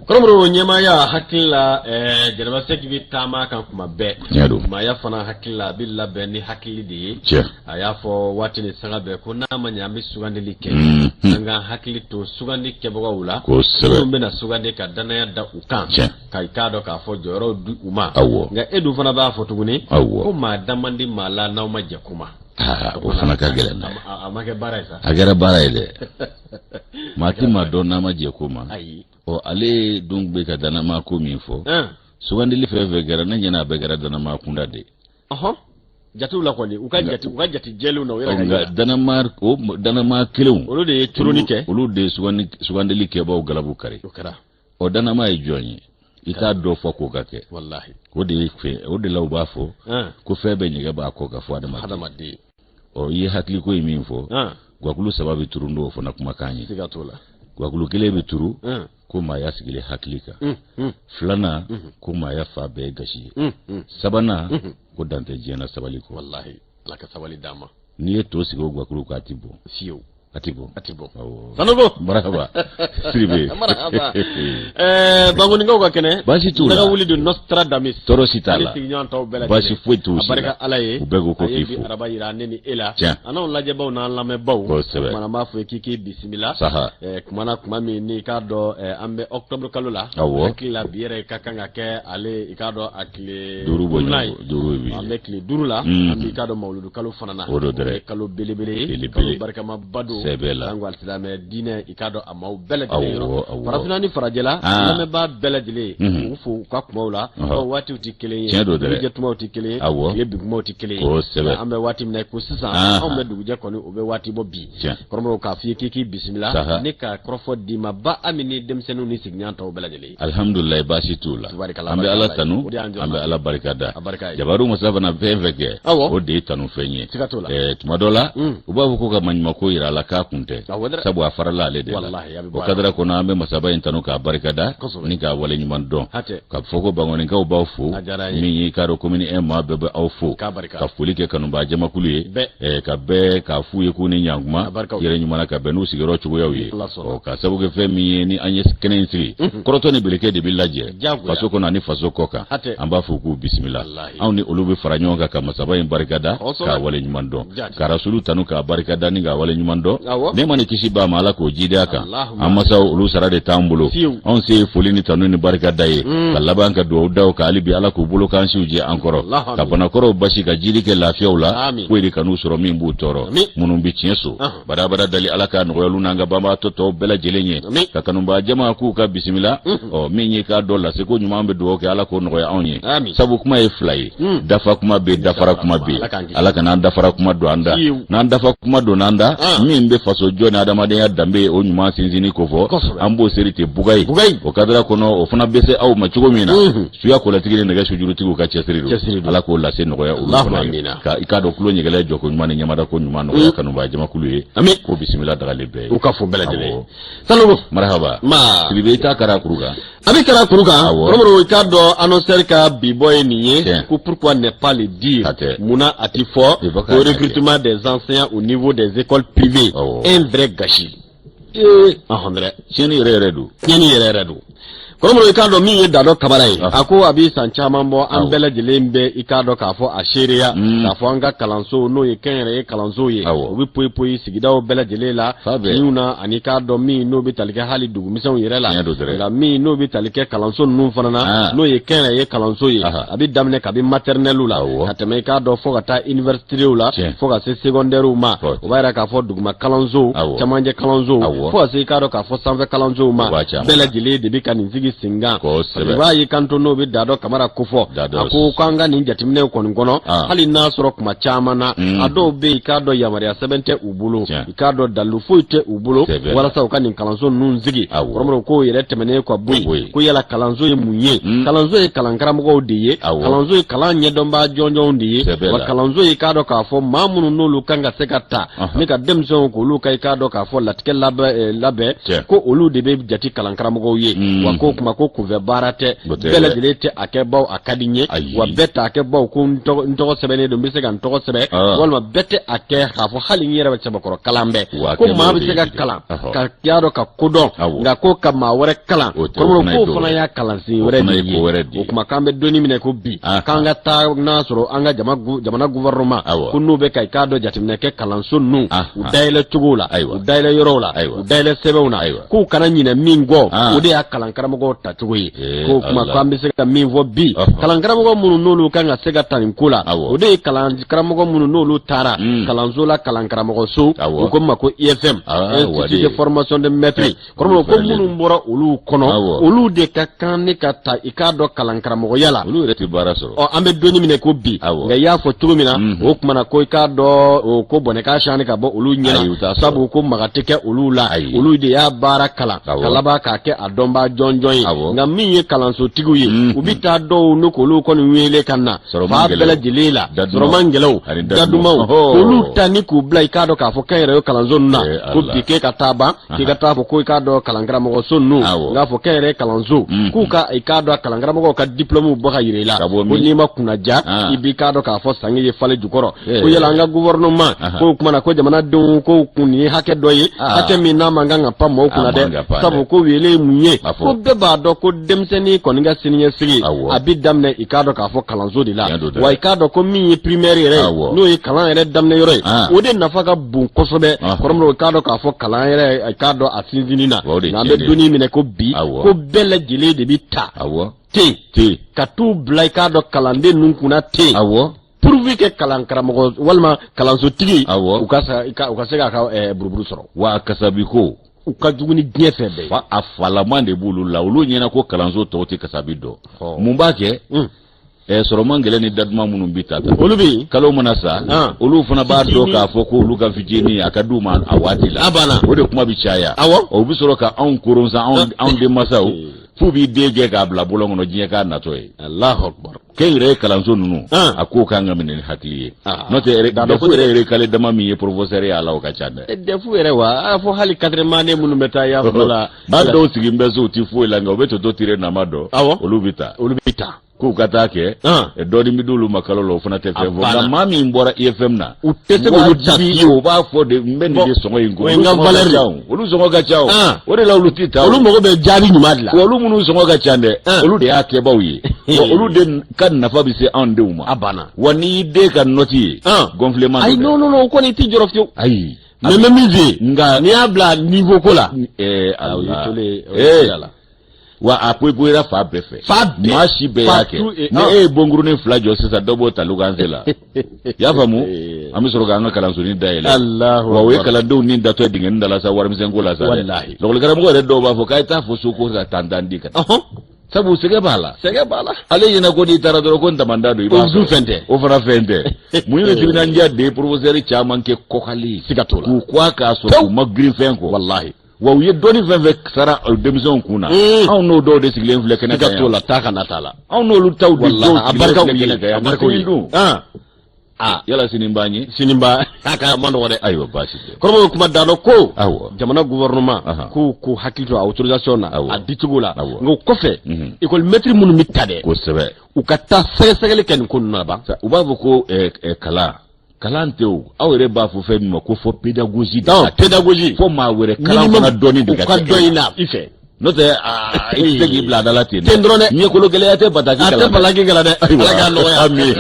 Kɔrɔmɔrɔ ɲɛmaaya hakili la Jɛnɛba Sɛki bɛ taama kan kuma bɛɛ. Tiɲɛ don. Maaya fana hakili la a bɛ labɛn ni hakili de ye. Tiɲɛ. A y'a fɔ waati ni sanga bɛɛ ko n'a ma ɲɛ an bɛ sugandili kɛ. An k'an hakili to sugandi kɛbagaw la. Kosɛbɛ. Minnu bɛna sugandi ka danaya da u kan. Tiɲɛ. Ka i k'a dɔn k'a fɔ jɔyɔrɔw di u ma. Awɔ. Nka e dun fana b'a fɔ tuguni. Awɔ. Ko maa da man di maa la n'aw ma jɛ kuma. Aa o fana ka gɛlɛn dɛ. A ma kɛ baara ye sa. A kɛra baara ye dɛ. Maa tɛ maa dɔn n'a ma jɛ ko ma. Ayi. Ɔ ale dun bɛ ka danama ko min fɔ. Sugandili fɛn fɛn kɛra ne ɲɛna a bɛɛ kɛra danama kunda de. Ɔhɔn. Jatew la kɔni u ka jate u ka jate jɛlenw na u yɛrɛ ka nka danama o danama kelenw. Olu de ye turuni kɛ. Olu de ye sugandili kɛbaaw galabu kari. O kɛra. Ɔ danama ye jɔn ye? I t'a dɔn fɔ k'o ka kɛ. Walahi. O de ye fɛn o de la u b'a fɔ. Ko fɛn bɛɛ ɲɛgɛn b'a kɔ kan fo adamaden. Adamaden. Ɔ i ye hakiliko ye min fɔ. Guwakulu saba bɛ turu n'o fana kumakan ye. Siga t'o la. Guwakulu kelen bɛ turu. Ko maaya sigilen hakili kan. Filanan ko maaya fa bɛɛ ye gasi ye. Sabanan ko dan tɛ diɲɛ na sabali kɔ. Walahi Ala ka sabali d'an ma. N'i ye to sigi o guwakulu kan a ti bɔn. Fiyewu. A ti bɔn. A ti bɔn. Awɔ. Sanogo. Marahaba. Sidibe. Marahaba. Ɛɛ Bangonikaw ka kɛnɛ. Baasi t'u la. Daga wuli de Nostradamus. Tɔɔrɔ si t'a la. Ale sigiɲɔgɔn tɔw bɛɛ lajɛlen. Baasi foyi t'u si la. A barika Ala ye. U bɛɛ ko ko A ye k'i bi fo. araba yira ne ni e la. Tiɲɛ. A n'anw lajɛbaw n'an lamɛnbaw. Kosɛbɛ. O kumana an b'a fɔ k'i k'i bisimila. Saha. Ɛɛ kuma na kuma min n'i k'a dɔn ɛɛ an bɛ octobre kalo la. Awɔ. Hakili la bi yɛrɛ ka kan ka kɛ ale i k'a dɔn a tile duuru bɔ duurunan ye. duuru bi. An bɛ tile duuru la. An b'i k'a dɔn mawuludu kalo fana na. O don dɛrɛ. O ye kalo belebele ye. Belebele. Kalo barikamaba don. Sɛbɛ la. An ko alisilamɛ diinɛ i k'a dɔn a maaw bɛɛ lajɛlen yɔrɔ. Awɔ, awɔ. Farafinna ni farajɛla. Lamɛnbaa bɛɛ lajɛlen. U fo u ka kumaw la. Ɔ waatiw tɛ kelen ye. Tiɲɛ don dɛrɛ. Dugujɛ tumaw tɛ kelen ye. Awɔ. Tile bin kumaw tɛ kelen ye. Kosɛbɛ. An bɛ waati min na i ko sisan. Anw bɛ dugujɛ kɔni o bɛ waati bɔ bi. Tiɲɛ. Kɔrɔmɔgɔw k'a f'i ye k'i k'i bisimila. Saha. Ne ka kɔrɔfɔ d'i ma ba Ami ni denmisɛnninw ni sigiɲɔgɔn tɔw bɛɛ lajɛlen ye. Alihamdulilayi baasi t'u la. Tubarikala, An bɛ Ala tanu, O de y'an jɔ an bɛ Ala barika da. A barika ye. Jabaru masa fana fɛn fɛn kɛ, Awɔ. o de ye tanu fɛn ye. Siga t'o la. Ɛɛ tuma dɔ la, u b'a fɔ ko ka maɲumanko yira a la k'a kun tɛ. Awɔ dɛ. Sabu a farala ale de la. Walahi, a bɛ O bɔ a la. kadara kɔnɔ an bɛ masaba in tanu k'a barika da Kosɛbɛ. ni k'a waleɲuman dɔn. Hatɛ. Ka fɔ ko Bankɔnikaw b'aw fo. A diyara an ye. Min y'i k'a dɔn commune 1 maa bɛɛ bɛ aw fo. K'a barika. Ka foli kɛ kanubaa jamakulu ye. Bɛɛ. Ɛɛ ka bɛɛ k'a f'u ye k'u ni ɲankuma. A barika. Yɛrɛ ɲuman na ka bɛn n'u sigiyɔrɔ cogoyaw ye. Ala sɔnna. Ɔ ka sababu kɛ fɛn min ye ni an ye kɛnɛ in sigi. Kɔrɔtɔ ni beleke de bɛ lajɛ. Diyagoya. Faso kɔnɔ ani faso kɔ kan. Hatɛ. An b'a fɔ k'u bisimila. Walahi. Anw ni olu bɛ fara ɲɔgɔn kan ka masaba in barika da. Kosɛbɛ. K'a waleɲuman dɔn. Jaati. Ka rasulu tanu k'a barika da ni k'a waleɲuman dɔn. Awɔ. Nɛɛma ni kisi b'a ma Ala k'o jidi a kan. Allahumma. An masaw olu sara de t'an bolo. Fiyewu. Anw se ye foli ni tanu ni barika da ye. Ka laban ka dugawu da u kan hali bi Ala k'u bolo k'an siw jɛ an kɔrɔ. Allahumma. Ka banakɔrɔw basi ka jidi kɛ lafiyaw la. Amin. Foyi de kan'u sɔrɔ min b'u tɔɔrɔ. Amin. Minnu bɛ tiɲɛ so. Badabada dali Ala k'a nɔgɔya olu n'an ka banbaatɔ tɔw bɛɛ lajɛlen ye. Amin. Ka kanubaa jama k'u ka bisimila. Ɔ min ye k'a dɔn laseko ɲuman bɛ dugawu kɛ Ala k'o nɔgɔya anw ye. Amin. Sabu kuma ye fila ye. Dafa kuma bɛ yen, dafara kuma bɛ yen. Ala k'an kisi. Ala kana an dafara kuma don an da. Fiyewu. N'an dafa kuma don an da, min bɛ faso jɔ ni adamadenya danbe ye o ɲuman sinsinni kofɔ, Kosɛbɛ. an b'o seri ten bugayi. Bugayi. O kadara kɔnɔ o fana bɛ se aw ma cogo min na. Suya kɔlɔtigi ni nɛgɛ sujurutigiw ka cɛsiri don. Cɛsiri don. Ala k'o lase nɔgɔya olu Allahumma fana ye. amina. Ka i k'a dɔn tulo ɲɛgɛlɛ jɔko ɲuman ni ɲɛmada ko ɲuman nɔgɔya kanubaa jamakulu ye. Amin. Ko bisimila dagalen bɛɛ ye. U ka fo bɛɛ lajɛlen. Awɔ. Sanogo. Marahaba. Ma. Sidibe i t'a kara kuru kan. A bɛ kɛra kuru kan. Awɔ. Kɔrɔmɔrɔ i k'a dɔn annonceur ka bi bɔ ye nin ye. Tiɲɛ. Ko pourquoi ne pas le dire. Hatɛ. Munna a ti fɔ. Il faut Ko k'a lajɛ. recrutement des enseignants au niveau des écoles privées. Awɔ. Un vrai gâchis. Ee. Ɔhɔn dɛ. Tiɲɛni yɛrɛ yɛrɛ don. Tiɲɛni yɛrɛ yɛrɛ don. Kɔrɔmɔrɔ i k'a dɔn min ye Dadɔ Kabara ye. Ah. A ko a bɛ san caman bɔ an Awɔ. bɛɛ lajɛlen bɛ i k'a dɔn k'a fɔ a seereya. K'a fɔ an ka kalansow n'o ye kɛnyɛrɛye kalansow ye. Awɔ. U bɛ poyi poyi sigidaw bɛɛ lajɛlen la. Fa bɛɛ. Kinw na ani k'a dɔn min n'o bɛ tali kɛ hali dugumisɛnw yɛrɛ la. Tiɲɛ don dɛrɛ. Nka min n'o bɛ tali kɛ kalanso ninnu fana na. Ah. N'o ye kɛnyɛrɛye kalanso ye. Aha. A bɛ daminɛ kabi maternelle la. Awɔ. Ka tɛmɛ i k'a dɔn fo ka taa université la. Tiɲɛ. Fo ka se secondaire ma. Kɔ. O b'a yira k'a fɔ duguma kalansow. Awɔ. Camancɛ kalansow. Awɔ. Fo ka se i k'a dɔn k'a fɔ sanfɛ kalansow ma. O b'a caman. Bɛɛ lajɛlen de bɛ ka nin sigi sen kan. Kosɛbɛ. I b'a ye kanto n'o bɛ Dadɔ Kamara kofɔ. Dadɔ. A ko k'an ka nin jateminɛw kɔni kɔnɔ. Ah. Hali n'a sɔrɔ kuma caman na. A dɔw bɛ yen i k'a dɔn yamaruya sɛbɛn tɛ u bolo. Tiɲɛ. I k'a dɔn dalilu foyi tɛ u bolo. Sɛbɛ. Walasa u ka nin kalanso ninnu sigi. Awɔ. Kɔrɔmɔrɔ k'o yɛrɛ tɛmɛnen ka bɔ Bɔ yen. yen. Ko yala kalanso ye mun ye. Kalanso ye kalankaramɔgɔw de ye. Awɔ. Kalanso ye kalan ɲɛdɔnbaa jɔnjɔnw de ye. Sɛbɛ la. Wa kalanso ye i k'a dɔn k'a fɔ maa minnu n'olu kan ka se ka ta. Ɔhɔn. Ni ka denmisɛnw k'olu ka i k'a dɔn k'a fɔ latigɛ labɛn Tiɲɛ. ko olu de bɛ jate kalankaramɔgɔw ye. Wa ko tuma ko kunfɛ baara tɛ, bɛɛ lajɛlen tɛ a kɛ baw a ka di n ye, wa bɛɛ t'a kɛ baw ko n tɔgɔ sɛbɛnnen don, n bɛ se ka n tɔgɔ sɛbɛn, walima bɛɛ tɛ a kɛ k'a fɔ hali n yɛrɛ bɛ sɛbɛkɔrɔ kalan bɛɛ ko maa bɛ se ka kalan ka y'a dɔn ka kodɔn, nka ko ka maa wɛrɛ kalan, kɔrɔmɔrɔ k'o fana y'a kalansen wɛrɛ de ye. O tuma k'an bɛ donni minɛ ko bi, k'an ka taa n'a sɔrɔ an ka jamana gouvernement ko n'u bɛ ka i k'a dɔn jateminɛ kɛ kalanso ninnu u dayɛlɛ cogo la, u dayɛlɛ yɔrɔw la, u dayɛlɛ sɛbɛnw na, k'u kana ɲinɛ min kɔ, o de y'a kalan karamɔgɔw tacogo ye. K'o tuma k'an bɛ se ka min fɔ bi, kalan karamɔgɔ minnu n'olu kan ka se ka ta nin ko la, o de ye kalan karamɔgɔ minnu n'olu taara kalanso la, kalan karamɔgɔso, u ko ma ko IFM, Institut de formation de maîtres. Kɔrɔmɔgɔ ko minnu bɔra olu kɔnɔ, olu de ka kan ne ka ta i k'a dɔn kalan karamɔgɔya la. Olu yɛrɛ tɛ baara sɔrɔ. Ɔ, an bɛ donni minɛ ko bi, nka i y'a fɔ cogo min na, o tuma na ko i k'a dɔn o ko bɔnɛ k'a sani ka bɔ olu ɲɛna, sabu ko maga tɛ kɛ olu la, olu de y'a baara kalan ka laban k'a kɛ a dɔnbaa jɔnjɔn ye. Nka min ye kalansotigiw ye, u bɛ taa dɔw n'u k'olu kɔni wele ka na fan bɛɛ lajɛlen la, sɔrɔman gɛlɛnw, dadumanw, olu ta ni k'u bila i k'a dɔn k'a fɔ kɛnyɛrɛye kalanso ninnu na, ko bi k'e ka taa ban k'i ka taa fɔ ko i k'a dɔn kalankaramɔgɔso ninnu, n k'a fɔ kɛnyɛrɛye kalanso, k'u ka i k'a dɔn kalankaramɔgɔw ka diplɔmuw bɔ ka yira i la, ko n'i ma kunnaja, i b'i k'a dɔn k'a fɔ sange ye falen jukɔrɔ. Ko yala an ka gouvernement ko o tuma na ko jamanadenw ko kun nin ye hakɛ dɔ ye, hakɛ min n'a man kan ka pan maaw kunna dɛ, sabu ko wele ye mun ye, ko bɛɛ b'a dɔn ko denmisɛnnin kɔni ka siniɲɛsigi a bɛ daminɛ i k'a dɔn k'a fɔ kalanso de la. Wa i k'a dɔn ko min ye primaire yɛrɛ ye, n'o ye kalan yɛrɛ daminɛ yɔrɔ ye, o de nafa ka bon kosɛbɛ. Kɔrɔmɔgɔ, i k'a dɔn k'a fɔ kalan yɛrɛ, i k'a dɔn a sinsinni na, n'an bɛ donni minɛ ko bi, ko bɛɛ lajɛlen de bɛ ta ten ka t'u bila i k'a dɔn kalanden ninnu kunna ten, pourvu que kalan karamɔgɔ walima kalansotigi u ka se k'a ka buruburu sɔrɔ. Wa kasabi ko u ka jugu ni diɲɛ fɛn bɛɛ ye. Fa a falaman de b'olu la, olu ɲɛna ko kalanso tɔw tɛ kasabi dɔn. Mun b'a kɛ? Sɔrɔman gɛlɛn ni daduman minnu bɛ ta olu bɛ yen. Kalo mana sa, olu fana b'a dɔn k'a fɔ ko olu ka fitinin a ka d'u ma a waati la. A banna. O de kuma bɛ caya. O bɛ sɔrɔ ka anw koron sa, anw denmansaw, f'u b'i den gɛn k'a bila bɔlɔn kɔnɔ, diɲɛ k'a natɔ ye. Alahu akbar. Kɛnyɛrɛye kalanso ninnu, a ko kan ka minɛ ni hakili ye, n'o tɛ DEF yɛrɛ recalé dama min ye professeur ye a la, o ka ca dɛ. DEF yɛrɛ wa, a fɔ hali quatrième année minnu bɛ taa yafa la. Maa dɔw sigi bɛ so, u tɛ foyi la, nka u bɛ toto tiré nama dɔn. Olu bɛ taa. Olu bɛ taa. K'u ka taa kɛ, dɔɔni bɛ d'olu ma kalo la, o fana tɛ fɛn fɔ. Nka maa min bɔra IFM na, u tɛ se k'olu ta fiyewu. U b'a fɔ de n bɛ nin de sɔngɔ in kɔ. Olu sɔngɔ ka ca o, o de la olu tɛ taa. Olu mago bɛ jaabi ɲuman de la. Wa olu minnu sɔngɔ ka ca dɛ, olu de y'a kɛbaaw ye. Wa olu de ka nafa bɛ se anw denw ma. A banna. Wa n'i y'i den ka nɔti ye, gonflement don dɛ. Ayi, non non non, o kɔni i t'i jɔrɔ fiyewu. Ayi. Mais n bɛ min f'i ye. Nka n'i y'a bila niveau ko la. Ala. O ye tolen ye. Wa a poyipoyira fa bɛɛ fɛ. Fa bɛɛ. Maa si bɛɛ y'a kɛ. Ni e ye bonkurunin 2 jɔ sisan, dɔ b'o ta lukanse la. I y'a faamu? An bɛ sɔrɔ k'an ka kalansonin dayɛlɛ. Alahu Wa o ye kalandenw ni datɔ dingɛnin da la sa, warimisɛnko la sa dɛ. Walahi. Lakɔlikaramɔgɔ yɛrɛ dɔw b'a fɔ k'a ye taa fɔ so ko ka tan di ka na. Sabu sɛgɛ b'a la. Sɛgɛ b'a la. Ale ɲɛna ko n'i taara dɔrɔn ko ntamanda don, i b'a sɔrɔ. O dun fɛn tɛ. O fana fɛn tɛ. Mun ye timinandiya de ye professeur caman kɛ kɔkali ye. Siga t'o la. K'u kɔ a k'a sɔrɔ u ma girin fɛn kɔ. Walahi. Wa u ye dɔnni fɛn fɛn sara denmisɛnw kun na, anw n'o dɔw de sigilen filɛ kɛnɛ kan yan. Siga t'o la, taa ka na t'a la. Anw n'olu taw de dɔw a barika sigilen filɛ kɛnɛ kan yan. A barika Sini dun, yala sini b'an ye? Sini b'a a ka man nɔgɔ dɛ. Ayiwa, baasi tɛ. Kɔrɔbɔrɔ kuma dan dɔ ko jamana gouvernement k'u k'u hakili to a autorisation na, a dicogo la. Nka o kɔfɛ, école maître minnu bɛ ta dɛ, u ka taa sɛgɛsɛgɛli kɛ nin ko ninnu na ban. U b'a fɔ ko kalan tɛ o, aw yɛrɛ b'a fɔ fɛn min ma ko fɔ pédagogie de ka kɛ. Pédagogie. Fo maa wɛrɛ kalan fana dɔɔni de ka kɛ. U ka dɔn i la i fɛ. N'o tɛ i tɛ se k'i bila a da la ten. Ten dɔrɔn dɛ. Ɲɛkolo gɛlɛya tɛ bataki kalan. A tɛ bataki kalan dɛ. Ayiwa, Ala k'a nɔgɔya. Ami.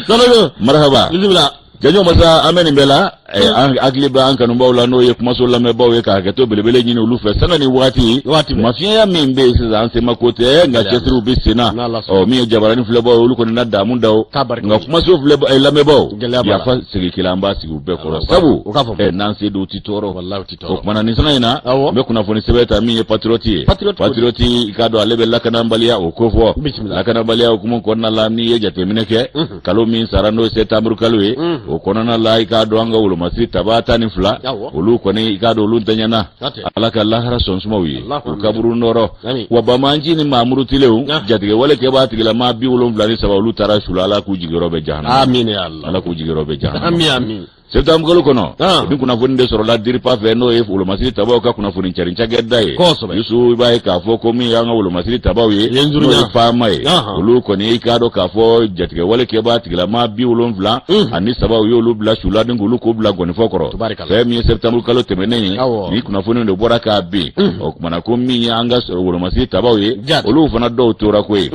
Sanogo. Marahaba. Bisimila. Janjo masa, an bɛ nin bɛɛ la, an hakili bɛ an kanubaw la, n'o ye kumaso lamɛnbaaw ye, ka hakɛto belebele ɲini olu fɛ sanga ni waati. Mafiɲɛya min bɛ yen sisan, an sema ko tɛ, nka cɛsiriw bɛ sen na. Ɔ, min ye jabarani filɛbaw ye, olu kɔni na damu da o, nka kumaso filɛ lamɛnbaaw, yafa sigi kelen an b'a sigi u bɛɛ kɔrɔ, sabu n'an se don u ti tɔɔrɔ. O kumana nin sanga in na, n bɛ kunnafoni sɛbɛn ta min ye Patriote ye. Patriote, i k'a dɔn ale bɛ lakanabaliya o kofɔ. Lakanabaliya hukumu kɔnɔna la, n'i ye jateminɛ kɛ, kalo min sara, n'o ye septembre kalo ye, o kɔnɔna la, i k'a dɔn an ka wolomasiri taba 12, olu kɔni, i k'a dɔn olu daɲana. Ala ka lahara sɔn sumaw ye, u kaburu nɔrɔ. Wa banbaanci ni maa murutilenw, jatigɛwale kɛbaa tigilama 73, olu taara su la. Ala k'u jigiyɔrɔ bɛ jahanama. Ala k'u jigiyɔrɔ bɛ jahanama. Septembre kalo kɔnɔ, ni kunnafoni de sɔrɔla DIRPA fɛ, n'o ye wolomasiri tabaw ka kunnafoni cari cakɛda ye. Yusu, i b'a ye k'a fɔ ko min y'an ka wolomasiri tabaw ye, n'o ye FAMa ye, olu kɔni, i k'a dɔn k'a fɔ jatigɛwale kɛbaa tigilama 73, u y'olu bila su la ni k'olu ko bila gɔnifɔ kɔrɔ. Fɛn min ye septembre kalo tɛmɛnen ye, ni kunnafoni de bɔra k'a bin. O kumana ko min ye an ka wolomasiri tabaw ye, olu fana dɔw tora ko ye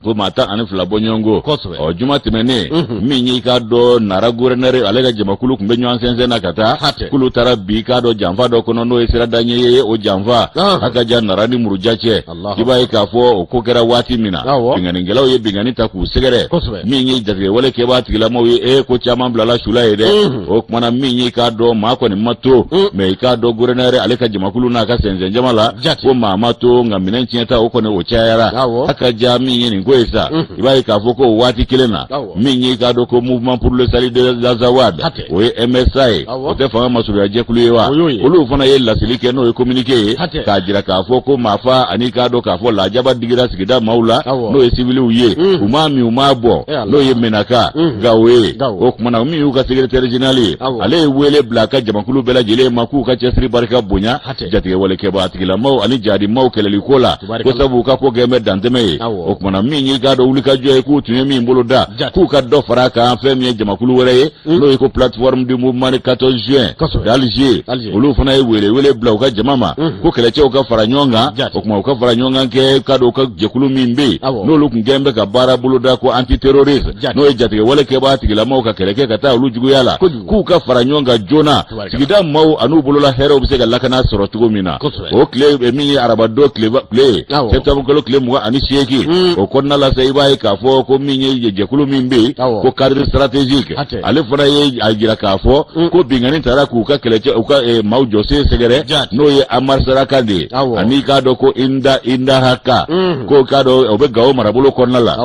ko maa 12 bɔɲɔgɔnko. Ɔ, juma tɛmɛnen, min y'i k'a dɔn Nara gouverneur, ale ka jamakulu tun bɛ ɲɔgɔn sɛnsɛn na ka taa, k'olu taara bi i k'a dɔn janfa dɔ kɔnɔ, n'o ye sirada ɲɛ ye. O janfa a ka jan Nara ni Muruja cɛ. I b'a ye k'a fɔ o ko kɛra waati min na, binkannikɛlaw ye binkanni ta k'u sɛgɛrɛ. Min ye jatigɛwale kɛbaa tigilamaw ye, e ko caman bilala su la ye dɛ. O kumana min y'i k'a dɔn maa kɔni ma to, mais i k'a dɔn gouverneur ale ka jamakulu n'a ka sɛnsɛn jama la, ko maa ma to, nka minɛn tiɲɛta o kɔni o cayara. A ka ja min ye nin ko ye sa, i b'a ye k'a fɔ ko o waati kelen na, min ye i k'a dɔn ko Mouvement pour le salut de l'Azawad, o ye MSA ye, o tɛ fanga masurunya jɛkulu ye wa, olu fana ye laseli kɛ, n'o ye communiqué ye, k'a jira k'a fɔ ko maafa ani k'a dɔn k'a fɔ lajaba digira sigida maaw la, n'o ye siwiliw ye, u m'a min, u m'a bɔn, n'o ye Menaka, Gawo ye. O kumana min y'u ka secrétaire général ye, ale ye wele bila a ka jamakulu bɛɛ lajɛlen ma k'u ka cɛsiri barika bonya jatigɛwale kɛbaa tigilamaw ani jadimaw kɛlɛli ko la, ko sabu u ka ko kɛ bɛ dantɛmɛ ye. O kumana min y'i k'a dɔn wulikajɔ ye k'u tun ye min bolo da, k'u ka dɔ fara a kan. Fɛn min ye jamakulu wɛrɛ ye, n'o ye ko Plateforme du mouvement du 14 juin d'Alger, olu fana ye wele wele bila u ka jama ma ko kɛlɛcɛw ka fara ɲɔgɔn kan. O tuma u ka fara ɲɔgɔn kan kɛ k'a dɔn u ka jɛkulu min bɛ yen, n'olu tun kɛlen bɛ ka baara boloda ko antiterroriste, n'o ye jatigɛwale kɛbaa tigilamaw ka kɛlɛ kɛ ka taa olu juguya la, k'u ka fara ɲɔgɔn kan joona, sigida maaw an'u bolola hɛrɛw bɛ se ka lakana sɔrɔ cogo min na. O tile min ye arabadon tile ye, septembre kalo tile 28, o kɔnɔna la sa, i b'a ye k'a fɔ ko min ye jɛkulu min bɛ yen ko Cadre stratégique, ale fana ye a jira k'a fɔ ko binkanni taara k'u ka kɛlɛcɛ, u ka maaw jɔsen sɛgɛrɛ, n'o ye Amarsaraka de ye, ani k'a dɔn ko Inda Indahaka, ko k'a dɔn o bɛ Gawo marabolo kɔnɔna la.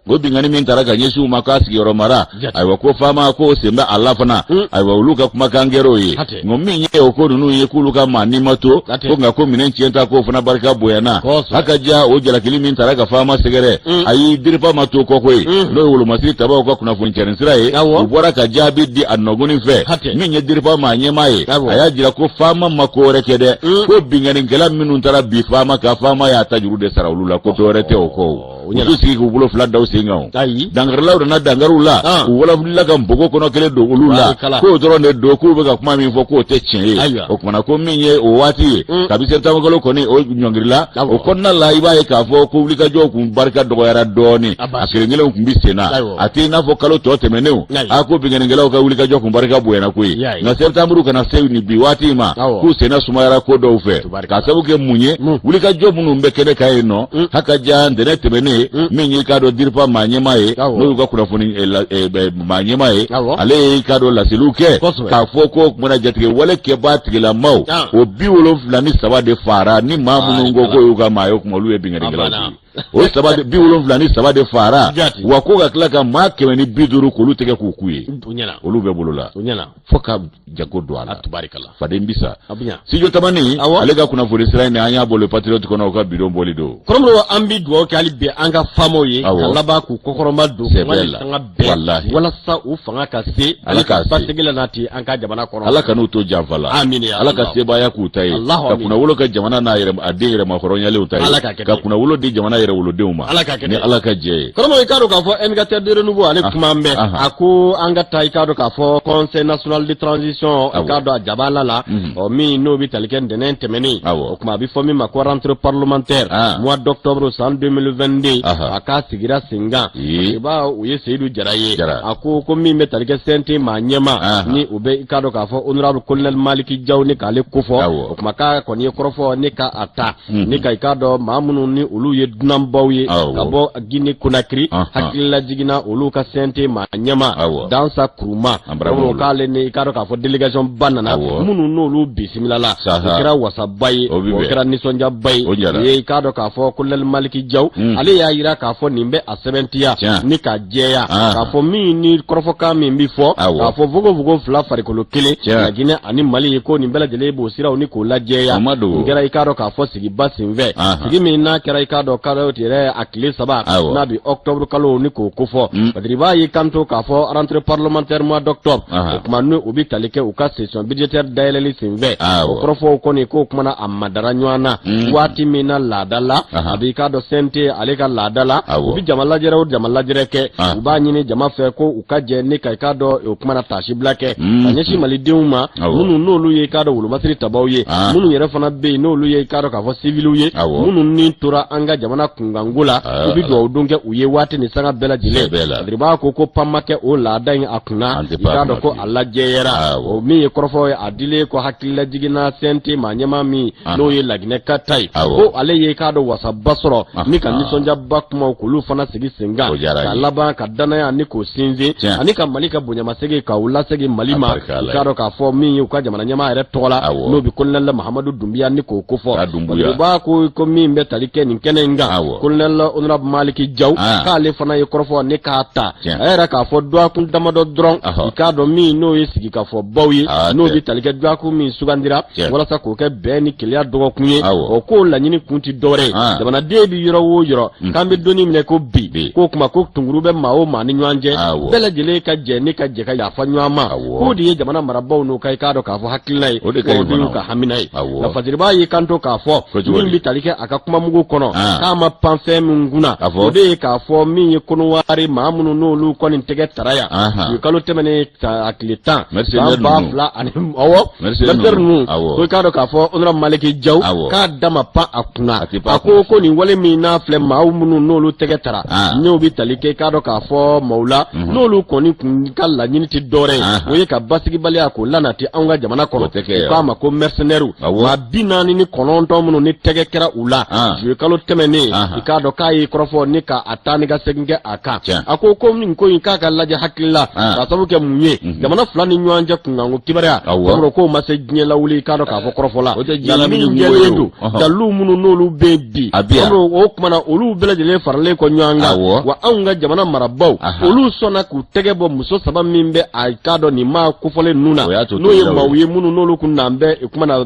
O binkanni min taara ka ɲɛsin u ma k'a sigiyɔrɔ mara, ayiwa, ko faama k'o sen bɛ a la fana. Ayiwa, olu ka kumakan kɛra o ye. Nka min ye o ko ninnu ye, k'olu ka maa ni ma to ko, nka ko minɛn tiɲɛta k'o fana barika bonyana. A ka ja o jalakili min taara ka faama sɛgɛrɛ, ayi, DIRPA ma to kɔ koyi, n'o ye wolomasiri tabaw ka kunnafoni cɛrin sira ye. U bɔra ka jaabi di a nɔgɔnin fɛ. Min ye DIRPA maa ɲɛmaa ye, a y'a jira ko faama ma ko wɛrɛ kɛ dɛ, ko binkannikɛla minnu taara bi faama kan, faama y'a ta juru de sara olu la, ko dɔwɛrɛ tɛ o kɔ. U t'u sigi k'u bolo fila da u sen kan. O dankarilaw nana dankari u la, u wulila ka npogo kɔnɔ kelen don olu la, k'o dɔrɔn de don, k'u bɛ ka kuma min fɔ k'o tɛ tiɲɛ ye. O kumana ko min ye o waati ye, kabi septembre kalo kɔni o ɲɔngirila, o kɔnɔna la, i b'a ye k'a fɔ ko wulikajɔw kun barika dɔgɔyara dɔɔnin, a kelen kelenw kun bɛ sen na, a tɛ i n'a fɔ kalo tɔ tɛmɛnenw, a ko binkannikɛlaw ka wulikajɔ kun barika bonyana koyi. Nka septembre ka na se nin bi waati in ma, k'u senna sumayara ko dɔw fɛ. K'a sababu kɛ mun ye? Wulikajɔ minnu bɛ kɛnɛ kan yen nɔ, haka ja ntɛnɛn tɛmɛnen, min y'i k'a dɔn DIRPA maa ɲɛmaa ye, n'o y'u ka kunnafoni maa ɲɛmaa ye, ale y'i k'a dɔn laseliw kɛ k'a fɔ ko kumana jatigɛ wale kɛbaa tigilamaw, o 73 de faara. Ni maa minnu ko k'o y'u ka maa ye, o kuma olu ye binkannikɛlaw ye. O saba 73 de faara, wa ko ka tila ka maa 150 k'olu tɛgɛ k'u k'u ye, olu bɛ bolo la fo ka jago don a la. Faden bisa Studio Tamani, ale ka kunnafoni sira in an y'a bɔ Le Patriote kɔnɔ, u ka bidon bɔli don. Kɔrɔmɔrɔ, an bɛ dugawu kɛ hali bi an ka faamaw ye, ka laban k'u kɔkɔrɔma don sɛbɛ la sanga bɛɛ, walasa u fanga ka se Ala ka basigi la nati an ka jamana kɔnɔ. Ala kan'u to janfa la. Ala ka sebaaya k'u ta ye, ka kunnawolo kɛ jamana n'a yɛrɛ a den yɛrɛmahɔrɔnyalenw ta ye, ka kunnawolo di jamana yɛrɛwolodenw ma ni Ala ka jɛ ye. Kɔrɔmɔrɔ, i k'a dɔn k'a fɔ Indicateur de renouveau, ale kuma bɛ a ko an ka taa, i k'a dɔn k'a fɔ Conseil national de transition, i k'a dɔn a jabala la, ɔ min n'o bɛ tali kɛ ntɛnɛn tɛmɛnen, o tuma a bɛ fɔ min ma ko rentrée parlementaire mois d'octobre san 2022, a k'a sigira sen kan. I b'a o ye Seyidu Jara ye. A ko ko min bɛ tali kɛ CNT maa ɲɛmaa, ni o bɛ i k'a dɔn k'a fɔ honorable colonel Maliki Jaw, ni k'ale kofɔ, o tuma k'a kɔni ye kɔrɔfɔ ni ka a ta ni ka i k'a dɔn maa minnu ni olu ye dunanbaw ye ka bɔ Guinée Conakry, hakilila jiginna olu ka CNT maa ɲɛmaa Dansa Kuruma k'ale ni i k'a dɔn k'a fɔ délégation ba nana, minnu n'olu bisimilala, o kɛra wasaba ye, o kɛra nisɔndiyaba ye. U ye i k'a dɔn k'a fɔ colonel Maliki Jaw, ale y'a jira k'a fɔ nin bɛ a sɛbɛntiya ni ka jɛya k'a fɔ min ni kɔrɔfɔkan min bɛ fɔ k'a fɔ fogofogo fila farikolo kelen, Laginɛ ani Mali, ko nin bɛɛ lajɛlen b'o siraw ni k'o lajɛya. Nin kɛra i k'a dɔn k'a fɔ sigiba senfɛ, sigi min n'a kɛra i k'a dɔn kalo yɛrɛ a tile 3, n'a bɛ octobre kalo ni k'o kofɔ. Badiriba y'i kanto k'a fɔ rentrée parlementaire mois d'octobre, o tuma ni u bɛ tali kɛ u ka session budgétaire dayɛlɛli senfɛ, o kɔrɔfɔw kɔni k'o kumana a madara ɲɔgɔn na. Waati min na laada la, a b'i k'a dɔn CNT ale ka laada la, u bɛ jama lajɛrɛ o jama lajɛrɛ kɛ, u b'a ɲini jama fɛ ko u ka jɛ ni ka i k'a dɔn o kumana taasibila kɛ ka ɲɛsin malidenw ma, minnu n'olu ye i k'a dɔn wolomasiri tabaw ye, minnu yɛrɛ fana bɛ yen n'olu ye i k'a dɔn k'a fɔ siviliw ye, minnu ni tora an ka jamana kunkanko la. U bɛ dugawu don kɛ u ye waati ni sanga bɛɛ lajɛlen. Badiriba ko pan ma kɛ o laada in a kunna, i k'a dɔn ko a lajɛyara. O min ye kɔrɔfɔ ye, a dilen ko hakililajigin na CNT maa ɲɛmaa min n'o ye Laginɛ ka ta ye, ko ale ye i k'a dɔn wasaba sɔrɔ ni ka nisɔndiyaba kumaw k'olu fana sigi sen kan, ka laban ka danaya ni k'o sinsin ani ka Mali ka bonyamasegin k'o lasegin Mali ma, i k'a dɔn k'a fɔ min ye u ka jamana ɲɛmaa yɛrɛ tɔgɔ la, n'o bɛ kolonɛli Mahamadu Dunbiya ni k'o kofɔ. U b'a ko min bɛ tali kɛ nin kɛnɛ in kan, kolonɛli honorable Maliki Jaw, k'ale fana ye kɔrɔfɔ ni k'a ta, a yɛrɛ k'a fɔ dɔgɔkun damadɔ dɔrɔn, i k'a dɔn min n'o ye sigikafɔbaw ye, n'o bɛ tali kɛ dɔgɔkun min sugandira walasa k'o kɛ bɛn ni kelenya dɔgɔkun ye. O k'o laɲini kun tɛ dɔwɛrɛ ye, jamanaden bɛ yɔrɔ o yɔrɔ, k'an bɛ don min na ko bi, k'o kuma ko tunkuru bɛ maa o maa ni ɲɔgɔn cɛ, bɛɛ lajɛlen ka jɛ ni ka jɛ ka yafa ɲɔgɔn ma, k'o de ye jamana marabaaw n'u ka i k'a dɔn k'a fɔ hakilina ye, o de y'u ka hamina ye. Nka Fasiriba y'i kanto k'a fɔ min bɛ tali kɛ a ka kumamugu kɔnɔ, k'a ma pan fɛn min kunna, o de ye k'a fɔ min ye Kɔnɔwari maa minnu n'olu kɔni tɛgɛ tara yan kalo tɛmɛnen a tile 10 san 2000 ani, awɔ, mercenaires ninnu, ko i k'a dɔn k'a fɔ honorable Maliki Jaw k'a da ma pan a kunna. A ko nin wale min n'a filɛ, maa minnu n'olu tɛgɛ tara, n'o bɛ tali kɛ i k'a dɔn k'a fɔ maaw la n'olu kɔni kun ka laɲini tɛ dɔwɛrɛ ye, o ye ka basigibaliya k'o lanati anw ka jamana kɔnɔ, u k'a ma ko mercenaires, maa 49 minnu ni tɛgɛ kɛra u la juillet kalo tɛmɛnen, i k'a dɔn k'a ye kɔrɔfɔ ni ka a taa ni ka segin kɛ a kan. A ko nin ko in k'a ka lajɛ hakili la, k'a sababu kɛ mun ye, jamana fila ni ɲɔgɔn cɛ kunkanko kibaruya kɔrɔ k'o ma se diɲɛ lawuli i k'a dɔn k'a fɔ kɔrɔfɔ la. Nka min jɛlen don, dalilu minnu n'olu bɛ yen bi, o tuma na olu bɛɛ lajɛlen faralen kɔ ɲɔgɔn kan, wa anw ka jamana marabaaw, olu sɔnna k'u tɛgɛ bɔ muso saba min bɛ a k'a dɔn nin maa kofɔlen ninnu na, n'o ye maaw ye minnu n'olu kun n'an bɛ o kuma na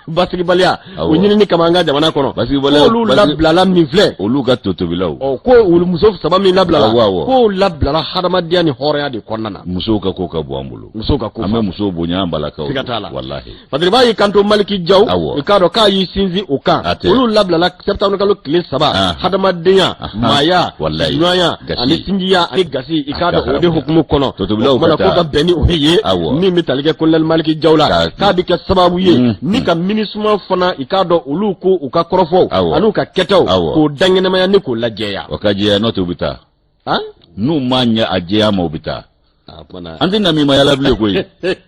basigibaliya o ɲinini kama an ka jamana kɔnɔ, k'olu labilala min filɛ, olu ka totobilaw, ɔ ko olu muso saba min labilala, k'o labilala hadamadenya ni hɔrɔnya de kɔnɔna na. Musow ka ko ka bon an bolo. Musow ka ko, an bɛ musow bonya, an balakaw. Siga t'a la. Walahi. Fasiriba y'i kanto Maliki Jaw, i k'a dɔn k'a y'i sinsin o kan, olu labilala septembre kalo tile 3, hadamadenya, maaya, ɲɔgɔnya ani sinjiya ani gasi, i k'a dɔn o de hukumu kɔnɔ. O kumana ko ka bɛn ni o ye, min bɛ tali kɛ kolonɛli Maliki Jaw la, k'a bɛ kɛ sababu ye ni ka MINUSMA fana, i k'a dɔn olu ko u ka kɔrɔfɔw an'u ka kɛtaw k'o dankɛnɛmaya ni k'o lajɛya. O ka jɛya, n'o tɛ u bɛ taa. N'u ma ɲɛ a jɛya ma, u bɛ taa. An tɛ namimaya la bilen koyi.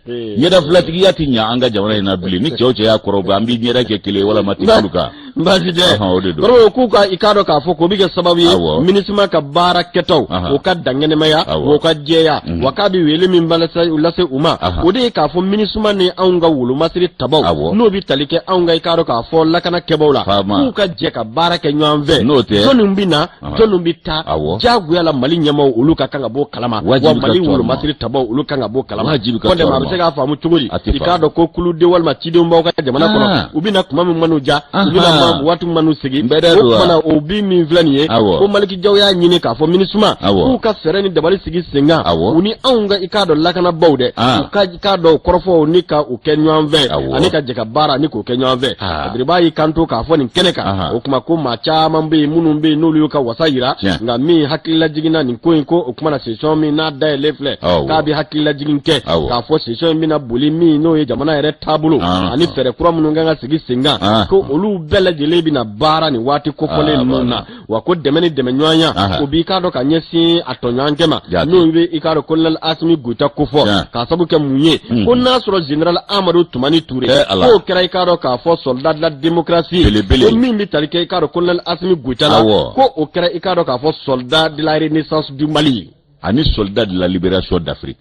Ɲɛda filatigiya tɛ ɲɛ an ka jamana in na bilen. Ni cɛ o cɛ y'a kɔrɔbɔ, an b'i ɲɛda kɛ kelen walama tɛ kulu kan. Baasi tɛ. O de don. Kɔrɔ k'u ka i k'a dɔn k'a fɔ k'o bɛ kɛ sababu ye MINUSMA ka baara kɛtaw o ka dankɛnɛmaya, o ka jɛya, wa k'a bɛ wele min lase u ma, o de ye k'a fɔ MINUSMA ni anw ka wolomasiri tabaw, n'o bɛ tali kɛ anw ka i k'a dɔn k'a fɔ lakana kɛbaw la, k'u ka jɛ ka baara kɛ ɲɔgɔn fɛ. N'o tɛ, jɔnni bɛ na, jɔnni bɛ taa, jagoya la Mali ɲɛmaaw olu ka kan ka b'o kalama, wa Mali wolomasiri tabaw olu kan ka b'o kalama. Kɔntɛ, a bɛ se k'a faamu cogo di? I k'a dɔn ko kuluden walima cidenw b'aw ka jamana kɔnɔ, u bɛ na kuma min man'u ja, u bɛ na waati min man'u sigi. O tuma na o bi min filɛ nin ye, ko Maliki Jaw y'a ɲini k'a fɔ MINUSMA k'u ka fɛɛrɛ ni dabali sigi sen kan, u ni anw ka i k'a dɔn lakanabaw dɛ, u ka i k'a dɔn kɔrɔfɔw ni ka u kɛ ɲɔgɔn fɛ ani ka jɛ ka baara ni k'o kɛ ɲɔgɔn fɛ. Badiriba y'i kanto k'a fɔ nin kɛnɛ kan, o tuma ko maa caman bɛ yen minnu bɛ yen n'olu y'u ka wasa yira, nka min hakililajigin na nin ko in ko o kuma na session min n'a dayɛlɛn filɛ, k'a bɛ hakililajigin kɛ k'a fɔ session in bɛna boli min n'o ye jamana yɛrɛ taabolo ani fɛɛrɛ kura minnu kan ka sigi sen kan, ko olu bɛɛ lajɛlen bɛna baara nin waati kofɔlen ninnu na, wa ko dɛmɛ ni dɛmɛɲɔgɔnya o b'i k'a dɔn ka ɲɛsin a tɔɲɔgɔnkɛ ma, n'o bɛ i k'a dɔn colonel Asimi Goyita kofɔ, k'a sababu kɛ mun ye, ko n'a sɔrɔ général Amadu Tumani Ture, k'o kɛra i k'a dɔn k'a fɔ soldat de la démocratie, ko min bɛ tali kɛ i k'a dɔn colonel Asimi Goyita la, ko o kɛra i k'a dɔn k'a fɔ soldat de la renaissance du Mali. Ani soldat de la libération d'Afrique.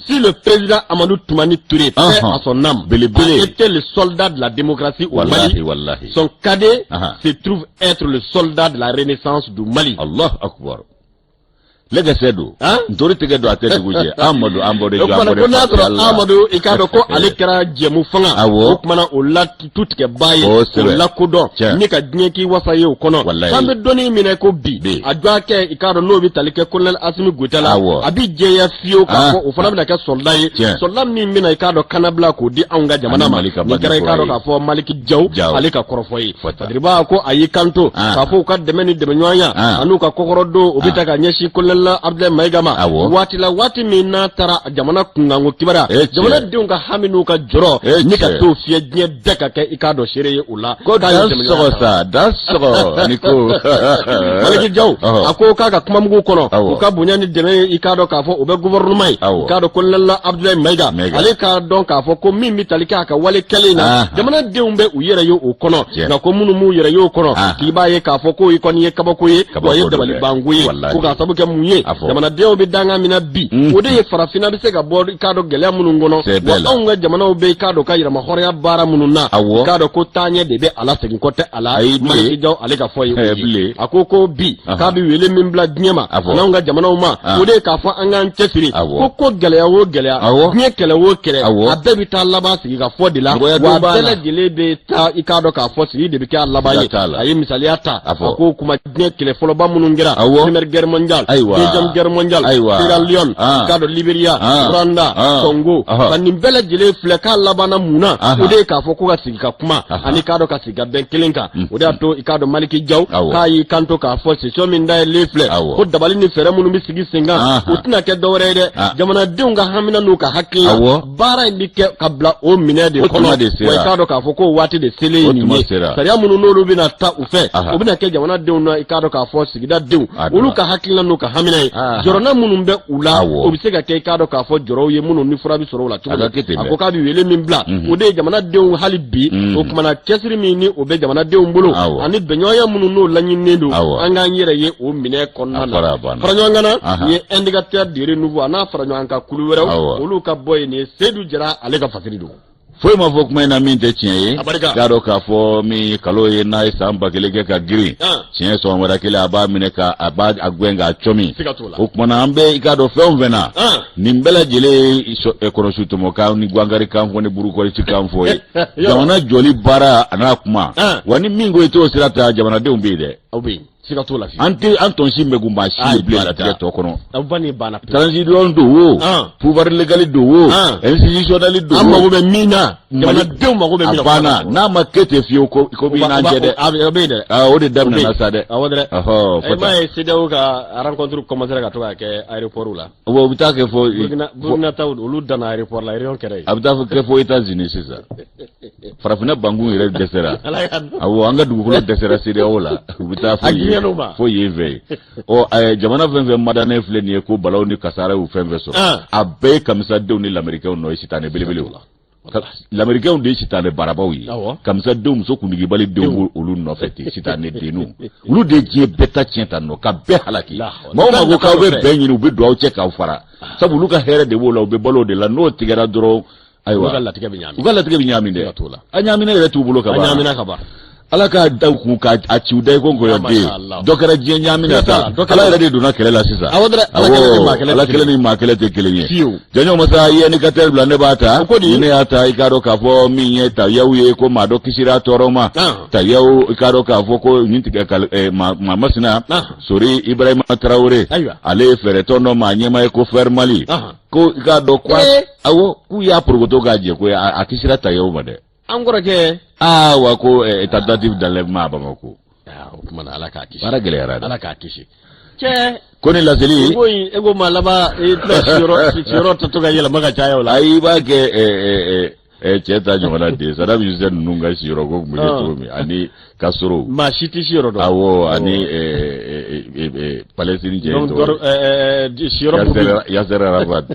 Si le président Amadou Toumani Touré, paix à son âme, Belebele. A été le soldat de la démocratie au Wallahi, Mali, wallahi. son cadet se trouve être le soldat de la renaissance du Mali. Allah akbar. Lɛgɛsɛ don. Hein? Ntori tɛgɛ don a tɛ dugu jɛ. Amadu an bɔra O jɔ an kumana bɔra ko n'a sɔrɔ Amadu, i k'a dɔn ko ale kɛra jɛmu fanga, o kumana o la tutigɛbaa ye, Kosɛbɛ. o lakodɔn ni ka diɲɛ k'i wasa ye o kɔnɔ. Wallahi. K'an bɛ dɔnni minɛ ko bi Bi. a dɔgɔkɛ, i k'a dɔn n'o bɛ tali kɛ colonel Asimi Goyita la, a bɛ jɛya fiyewu k'a fɔ o fana bɛna kɛ soldat ye, soldat min bɛna, i k'a dɔn, kanabila k'o di anw ka jamana Ani ma. Mali ka Nin kɛra, i k'a dɔn bange k'a fɔ Maliki Jaw Jaw. ale ka kɔrɔfɔ ye. Fɔta. Badiriba ko a y'i kanto k'a fɔ u ka dɛmɛ ni dɛmɛɲɔgɔnya an'u ka kɔkɔrɔdon, o bɛ ta ka ɲɛsin colonel Abdoulaye Mayiga ma waati la, waati min n'a taara jamana kunkanko kibaruya, jamanadenw ka hami n'u ka jɔrɔ ni ka t'o fiyɛ diɲɛ bɛɛ ka kɛ, i k'a dɔn, seere ye o la. Ko K'a ye dan dɛmɛɲɔgɔnya sɔgɔ ta. Sa dan sɔgɔ ni ko. Maliki Jaw a ko k'a ka kumamugu kɔnɔ, u ka bonya ni dɛmɛ ye, i k'a dɔn k'a fɔ o bɛ gouvernement ye, i k'a dɔn colonel Abdoulaye Mayiga, Mayiga. ale k'a dɔn k'a fɔ ko min bɛ tali kɛ a ka wale kɛlen na, jamanadenw bɛ u yɛrɛ ye o kɔnɔ. Nka ko minnu m'u yɛrɛ ye o kɔnɔ, k'i b'a ye k'a fɔ ko i kɔni ye kabako ye, Kabako wa ye don dɛ. dabalibanko ye. Wallahi. Ko k'a sabu kɛ mun ye? A fɔ. Jamanadenw bɛ danga min na bi, o de ye farafinna bɛ se ka bɔ, i k'a dɔn, gɛlɛya minnu kɔnɔ, Sɛbɛ wa la. anw ka jamanaw bɛ, i k'a dɔn, ka yɛrɛmahɔrɔnya baara minnu na, i k'a dɔn ko taaɲɛ de bɛ a la, segin kɔ tɛ a la. Ayi, bilen. Maliki Jaw ale ka fɔ ye o Eh, ye. bilen. A ko ko bi k'a bɛ wele min bila diɲɛ ma A fɔ. an'anw ka jamanaw ma, o de ye k'a fɔ an k'an cɛsiri ko ko gɛlɛya o gɛlɛya, diɲɛ kɛlɛ o kɛlɛ, a bɛɛ bɛ taa laban sigi ka fɔ de la, Nɔgɔya wa don a b'a bɛɛ la. lajɛlen bɛ taa, i k'a dɔn k'a fɔ sigi de bɛ kɛ a laban ye. Siga t'a la. A ye misaliya ta, A fɔ. a ko kuma diɲɛ kɛlɛ fɔlɔba minnu kɛra, première guerre mondiale, deuxième guerre mondiale, Sierra Leone, i k'a dɔn, Liberia, Rwanda, Congo, ka nin bɛɛ lajɛlen filɛ k'a labanna mun na? O de ye k'a fɔ ko ka sigi ka kuma ani k'a dɔn ka sigi ka bɛn kelen kan. O de y'a to, i k'a dɔn, Maliki Jaw k'a y'i kanto k'a fɔ session min dayɛlɛlen filɛ, ko dabali ni fɛɛrɛ minnu bɛ sigi sen kan, o tɛna kɛ dɔwɛrɛ ye dɛ, jamanadenw ka hamina n'u ka hakilina, baara in bɛ kɛ ka bila o minɛ de O tuma kɔnɔ. de sera. Wa i k'a dɔn k'a fɔ ko waati de selen ye O nin tuma ye. sera. Sariya minnu n'olu bɛna ta u fɛ, o bɛna kɛ jamanadenw na, i k'a dɔn k'a fɔ sigida denw, A dɔn. olu ka hakilina n'u ka hamina ye, jɔrɔna minnu bɛ u la, o bɛ se ka kɛ, i k'a dɔn k'a fɔ jɔrɔw ye minnu ni fura bɛ sɔrɔ o la cogo A ka min. kɛ ten A dɛ. ko k'a bɛ wele min bila, o de ye jamanadenw hali bi, o kumana cɛsiri min ni o bɛ jamanadenw bolo ani bɛnɲɔgɔnya minnu n'o laɲininen don, an k'an yɛrɛ ye o minɛ kɔnɔna A na. fɔra, a banna. Fara ɲɔgɔn kan na, nin ye indicateur du renouveau a n'a fara ɲɔgɔn kan kulu wɛrɛw, olu ka bɔ yen. Nin ye Seydou Jara ale ka fasiri don. Foyi ma fɔ kuma in na min tɛ tiɲɛ ye. A barika. K'a dɔn k'a fɔ min ye kalo ye n'a ye san 1000 kɛ ka girin, tiɲɛ sɔgɔmada kelen a b'a minɛ ka a b'a a gɛn k'a cɔmi. Siga t'o la. O tuma na an bɛ, i k'a dɔn, fɛn o fɛn na, nin bɛɛ lajɛlen ye kɔnɔsu tɔmɔ kan ni gankari kan fɔ ni burukɔrisi kan fɔ ye. Jamana jɔli baara a n'a kuma, wa ni min ko i t'o sira ta, jamanadenw bɛ yen dɛ. Aw bɛ yen, siga t'o la fiyewu. An tɛ an tɔn si mɛn maa si ye bilen Ayi, latigɛ tɔ kɔnɔ. Aw ba ni banna pewu. Transition don o, pouvoir légal don o, institutionnel don An o. mago bɛ min na, jamanadenw mago bɛ min A na. banna, n'a ma kɛ ten fiyewu, ko b'i n'an cɛ dɛ. A bɛ yen dɛ. Aa, o de daminɛna sa dɛ. Awɔ dɛ. Ɔhɔ, E fɔ m'a tan. ye, CEDEAO ka rencontre commencé ka to ka kɛ aéroport la. Wa u bɛ taa kɛ fɔ Burkina taw, olu danna aéroport la, réunion kɛra yen. A bɛ taa kɛ fo États-Unis sisan. Farafinna bankun yɛrɛ dɛsɛra. Ala y'a dɔn. Awɔ, an ka dugukolo dɛsɛra CEDEAO la. U bɛ taa fo A yen girinyal'o ma. Fo yen fɛ yen. Ɔ jamana fɛn fɛn madanen filɛ nin ye ko balaw ni kasara y'u fɛn fɛn sɔrɔ. A bɛɛ ye kamisadenw ni lamɛrikɛnw nɔ ye, sitanɛ belebelew. Lamɛrikɛnw de ye sitanɛ barabaw ye. Kamisadenw, muso kundigibali denw b'o olu nɔfɛ ten, sitanɛ denninw. Olu de ye diɲɛ bɛɛ ta tiɲɛ ta nɔ ka bɛɛ halaki. La hawla. Maa o maa ko k'aw bɛ bɛn ɲini, u bɛ don aw cɛ k'aw fara. Sabu olu ka hɛrɛ de b'o la, u bɛ balo o de la. N'o tigɛra dɔrɔn, ayiwa. Olu ka latigɛ bɛ ɲaami. U ka latigɛ bɛ ɲaami dɛ. Siga t'o la. A ɲaamina yɛrɛ t'u bolo ka A ban. ɲaamina ka ban. Ala k'a da u kun k'a a ci u da i ko nkɔyɔ Ah, den. masha Allah. Dɔ kɛra diɲɛ ɲaami na Siga t'a sa. la, dɔ kɛra. Ala yɛrɛ de donna kɛlɛ la sisan. Awɔ dɛ, Ala kɛlɛ ni maa kɛlɛ tɛ Ala kelen kɛlɛ ni maa kɛlɛ tɛ kelen ye. Fiyewu. Jɔnjɔn masa i ye indicateur bila, ne b'a ta. O ko di? Ni ne y'a ta, i k'a dɔn k'a fɔ min ye tayaw ye ko maa dɔ kisira tɔɔrɔ ma. Tayaw, i k'a dɔn k'a fɔ ko nin tigɛ kal maa masina Sori Ibrahima Traoré. Ale ye fɛɛrɛtɔn dɔ maa ɲɛmaa ye ko Fɛr Mali. Ko i k'a dɔn ko awɔ, k'u y'a porokoto k'a jɛ ko a kisira tayaw ma dɛ. An kɔrɔkɛ. Aa wa ko tentative d'enlèvement à Bamako. Aa, o tuma na Ala k'a kisi. Baara gɛlɛyara dɛ. Ala k'a kisi. Cɛ. Ko ni laseli. E ko in, e ko maa laban i tɛna siyɔrɔ tɔ to ka yɛlɛma ka caya o la. Ayi, i b'a kɛ cɛ ta ɲɔgɔnna den Saddam Hussein ninnu ka siyɔrɔ ko tun bɛ kɛ cogo min ani Castro. Maa si tɛ siyɔrɔ dɔn. Awɔ, ani Palestine cɛ Donc, tɔgɔ. Siyɔrɔ b'u Yasser Arafat,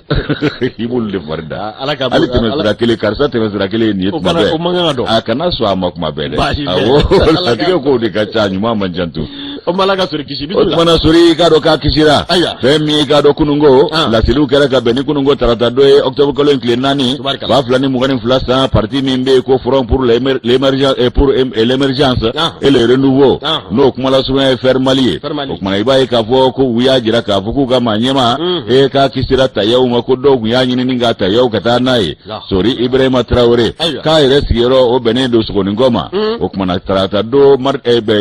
i b'olu de fari da. Ala ka Hali tɛmɛsira kelen, karisa tɛmɛsira kelen ye nin ye O tuma kana bɛɛ. o man kan ka dɔn. A kana sɔn a ma kuma bɛɛ dɛ. Baasi tɛ. Awɔ, latigɛ kow de ka ca, ɲuman man ca tun. O ma Ala ka Sori kisi. O tuma na Sori, i k'a dɔn k'a kisira. Ayiwa. Fɛn min ye, i k'a dɔn kununko Ah. laseliw kɛra ka bɛn ni kununko tarata don ye, octobre kalo in tile 4, Tubarikala. 2022 san. Parti min bɛ yen ko Front pour l'émergence pour l'émergence Ah. et le renouveau, Ah. n'o kuma lasurunya ye Fer Mali ye. Fer Mali. O tuma na i b'a ye k'a fɔ ko u y'a jira k'a fɔ k'u ka maa ɲɛmaa e k'a kisira tayaw ma, ko dɔw tun y'a ɲini ni k'a tayaw ka taa n'a ye. La. Sori Ibrahima Traoré Ayiwa. k'a yɛrɛ sigiyɔrɔ o bɛnnen don Sogoninkɔ ma. O tuma na tarata don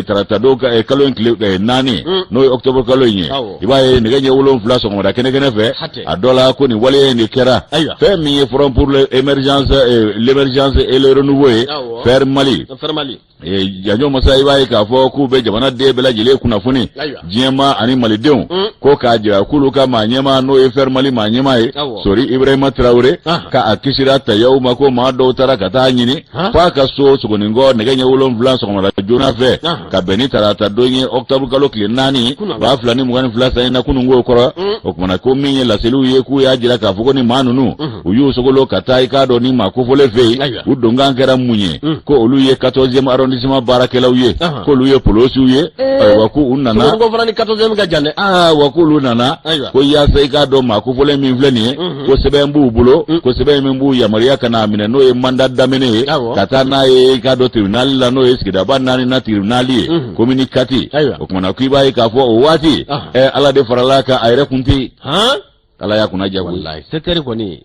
tarata don kalo in tile 4, n'o ye octobre kalo in ye, Awɔ. i b'a ye nɛgɛ ɲɛ 7 sɔgɔmada kɛnɛ kɛnɛ fɛ, Hatɛ. a dɔ la ko nin waleya in de kɛra. Ayiwa. Fɛn min ye Front pour l'émergence l'émergence et le renouveau ye, Awɔ. Fer Mali. Fer Mali. Janjo masa, i b'a ye k'a fɔ k'u bɛ jamana den bɛɛ lajɛlen kunnafoni, Ayiwa. diɲɛma ani malidenw, ko k'a jira k'olu ka maa ɲɛmaa, n'o ye Fer Mali maa ɲɛmaa ye, Awɔ. Sori Ibrahima Traoré, Ah. ka a kisira tayaw ma, ko maa dɔw taara ka taa ɲini Han? f'a ka so Sogoninkɔ nɛgɛ ɲɛ 7 sɔgɔmada joona fɛ, Ah. ka bɛn ni tarata don ye, octobre kalo tile 4, Kunun. 2022 san in na, kununko kɔrɔ. O kumana ko min ye laseliw ye, k'u y'a jira k'a fɔ ko ni maa ninnu u y'u sogolo ka taa, i k'a dɔn, ni maa kofɔlen fɛ yen. Ayiwa. U donkan kɛra mun ye? Ko olu ye 14e arrondissement baarakɛlaw ye, k'olu ye polosiw ye. Ayiwa, ko u nana. Sogoninkɔ fana ni 14e ka jan dɛ. Aa wa, k'olu nana Ayiwa. ko yaasa, i k'a dɔn, maa kofɔlen min filɛ nin ye, ko sɛbɛn b'u bolo, ko sɛbɛn min b'u yamaruya ka n'a minɛ, n'o ye mandat d'amener ye, Awɔ. ka taa n'a ye, i k'a dɔn, tribunal la, n'o ye sigidaba naani na tribunal ye, commune Kati. Ayiwa. O kumana ko i b'a ye k'a fɔ o waati Ala de farala kan, a yɛrɛ kun tɛ yen. Han? Ala y'a kunna diya koyi. Walayi, 7 heures kɔni.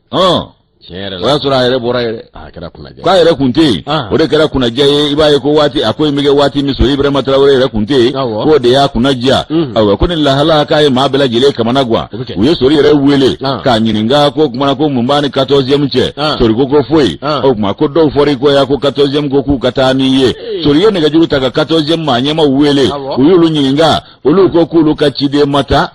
Tiɲɛ yɛrɛ O la. y'a sɔrɔ a yɛrɛ bɔra yɛrɛ. A kɛra kunnadiya. K'a yɛrɛ kun tɛ yen. O de kɛra kunnadiya ye. I b'a ye ko waati a ko in bɛ kɛ waati min, Sori Ibrahima Traoré yɛrɛ kun tɛ yen. K'o de y'a kunna diya. Ayiwa, ko ni lahala k'a ye maa bɛɛ lajɛlen kamana gan. O bɛ kɛ. U ye Sori yɛrɛ wele k'a ɲininka ko kumana ko mun b'a ni 14e cɛ. Sori ko foyi. O tuma ko dɔw fɔra i kɔ ya ko 14e ko k'u ka taa n'i ye. Sori ye nɛgɛjuru ta ka 14e maa ɲɛmaw wele. U y'olu ɲininka, olu ko k'olu ka ciden ma taa,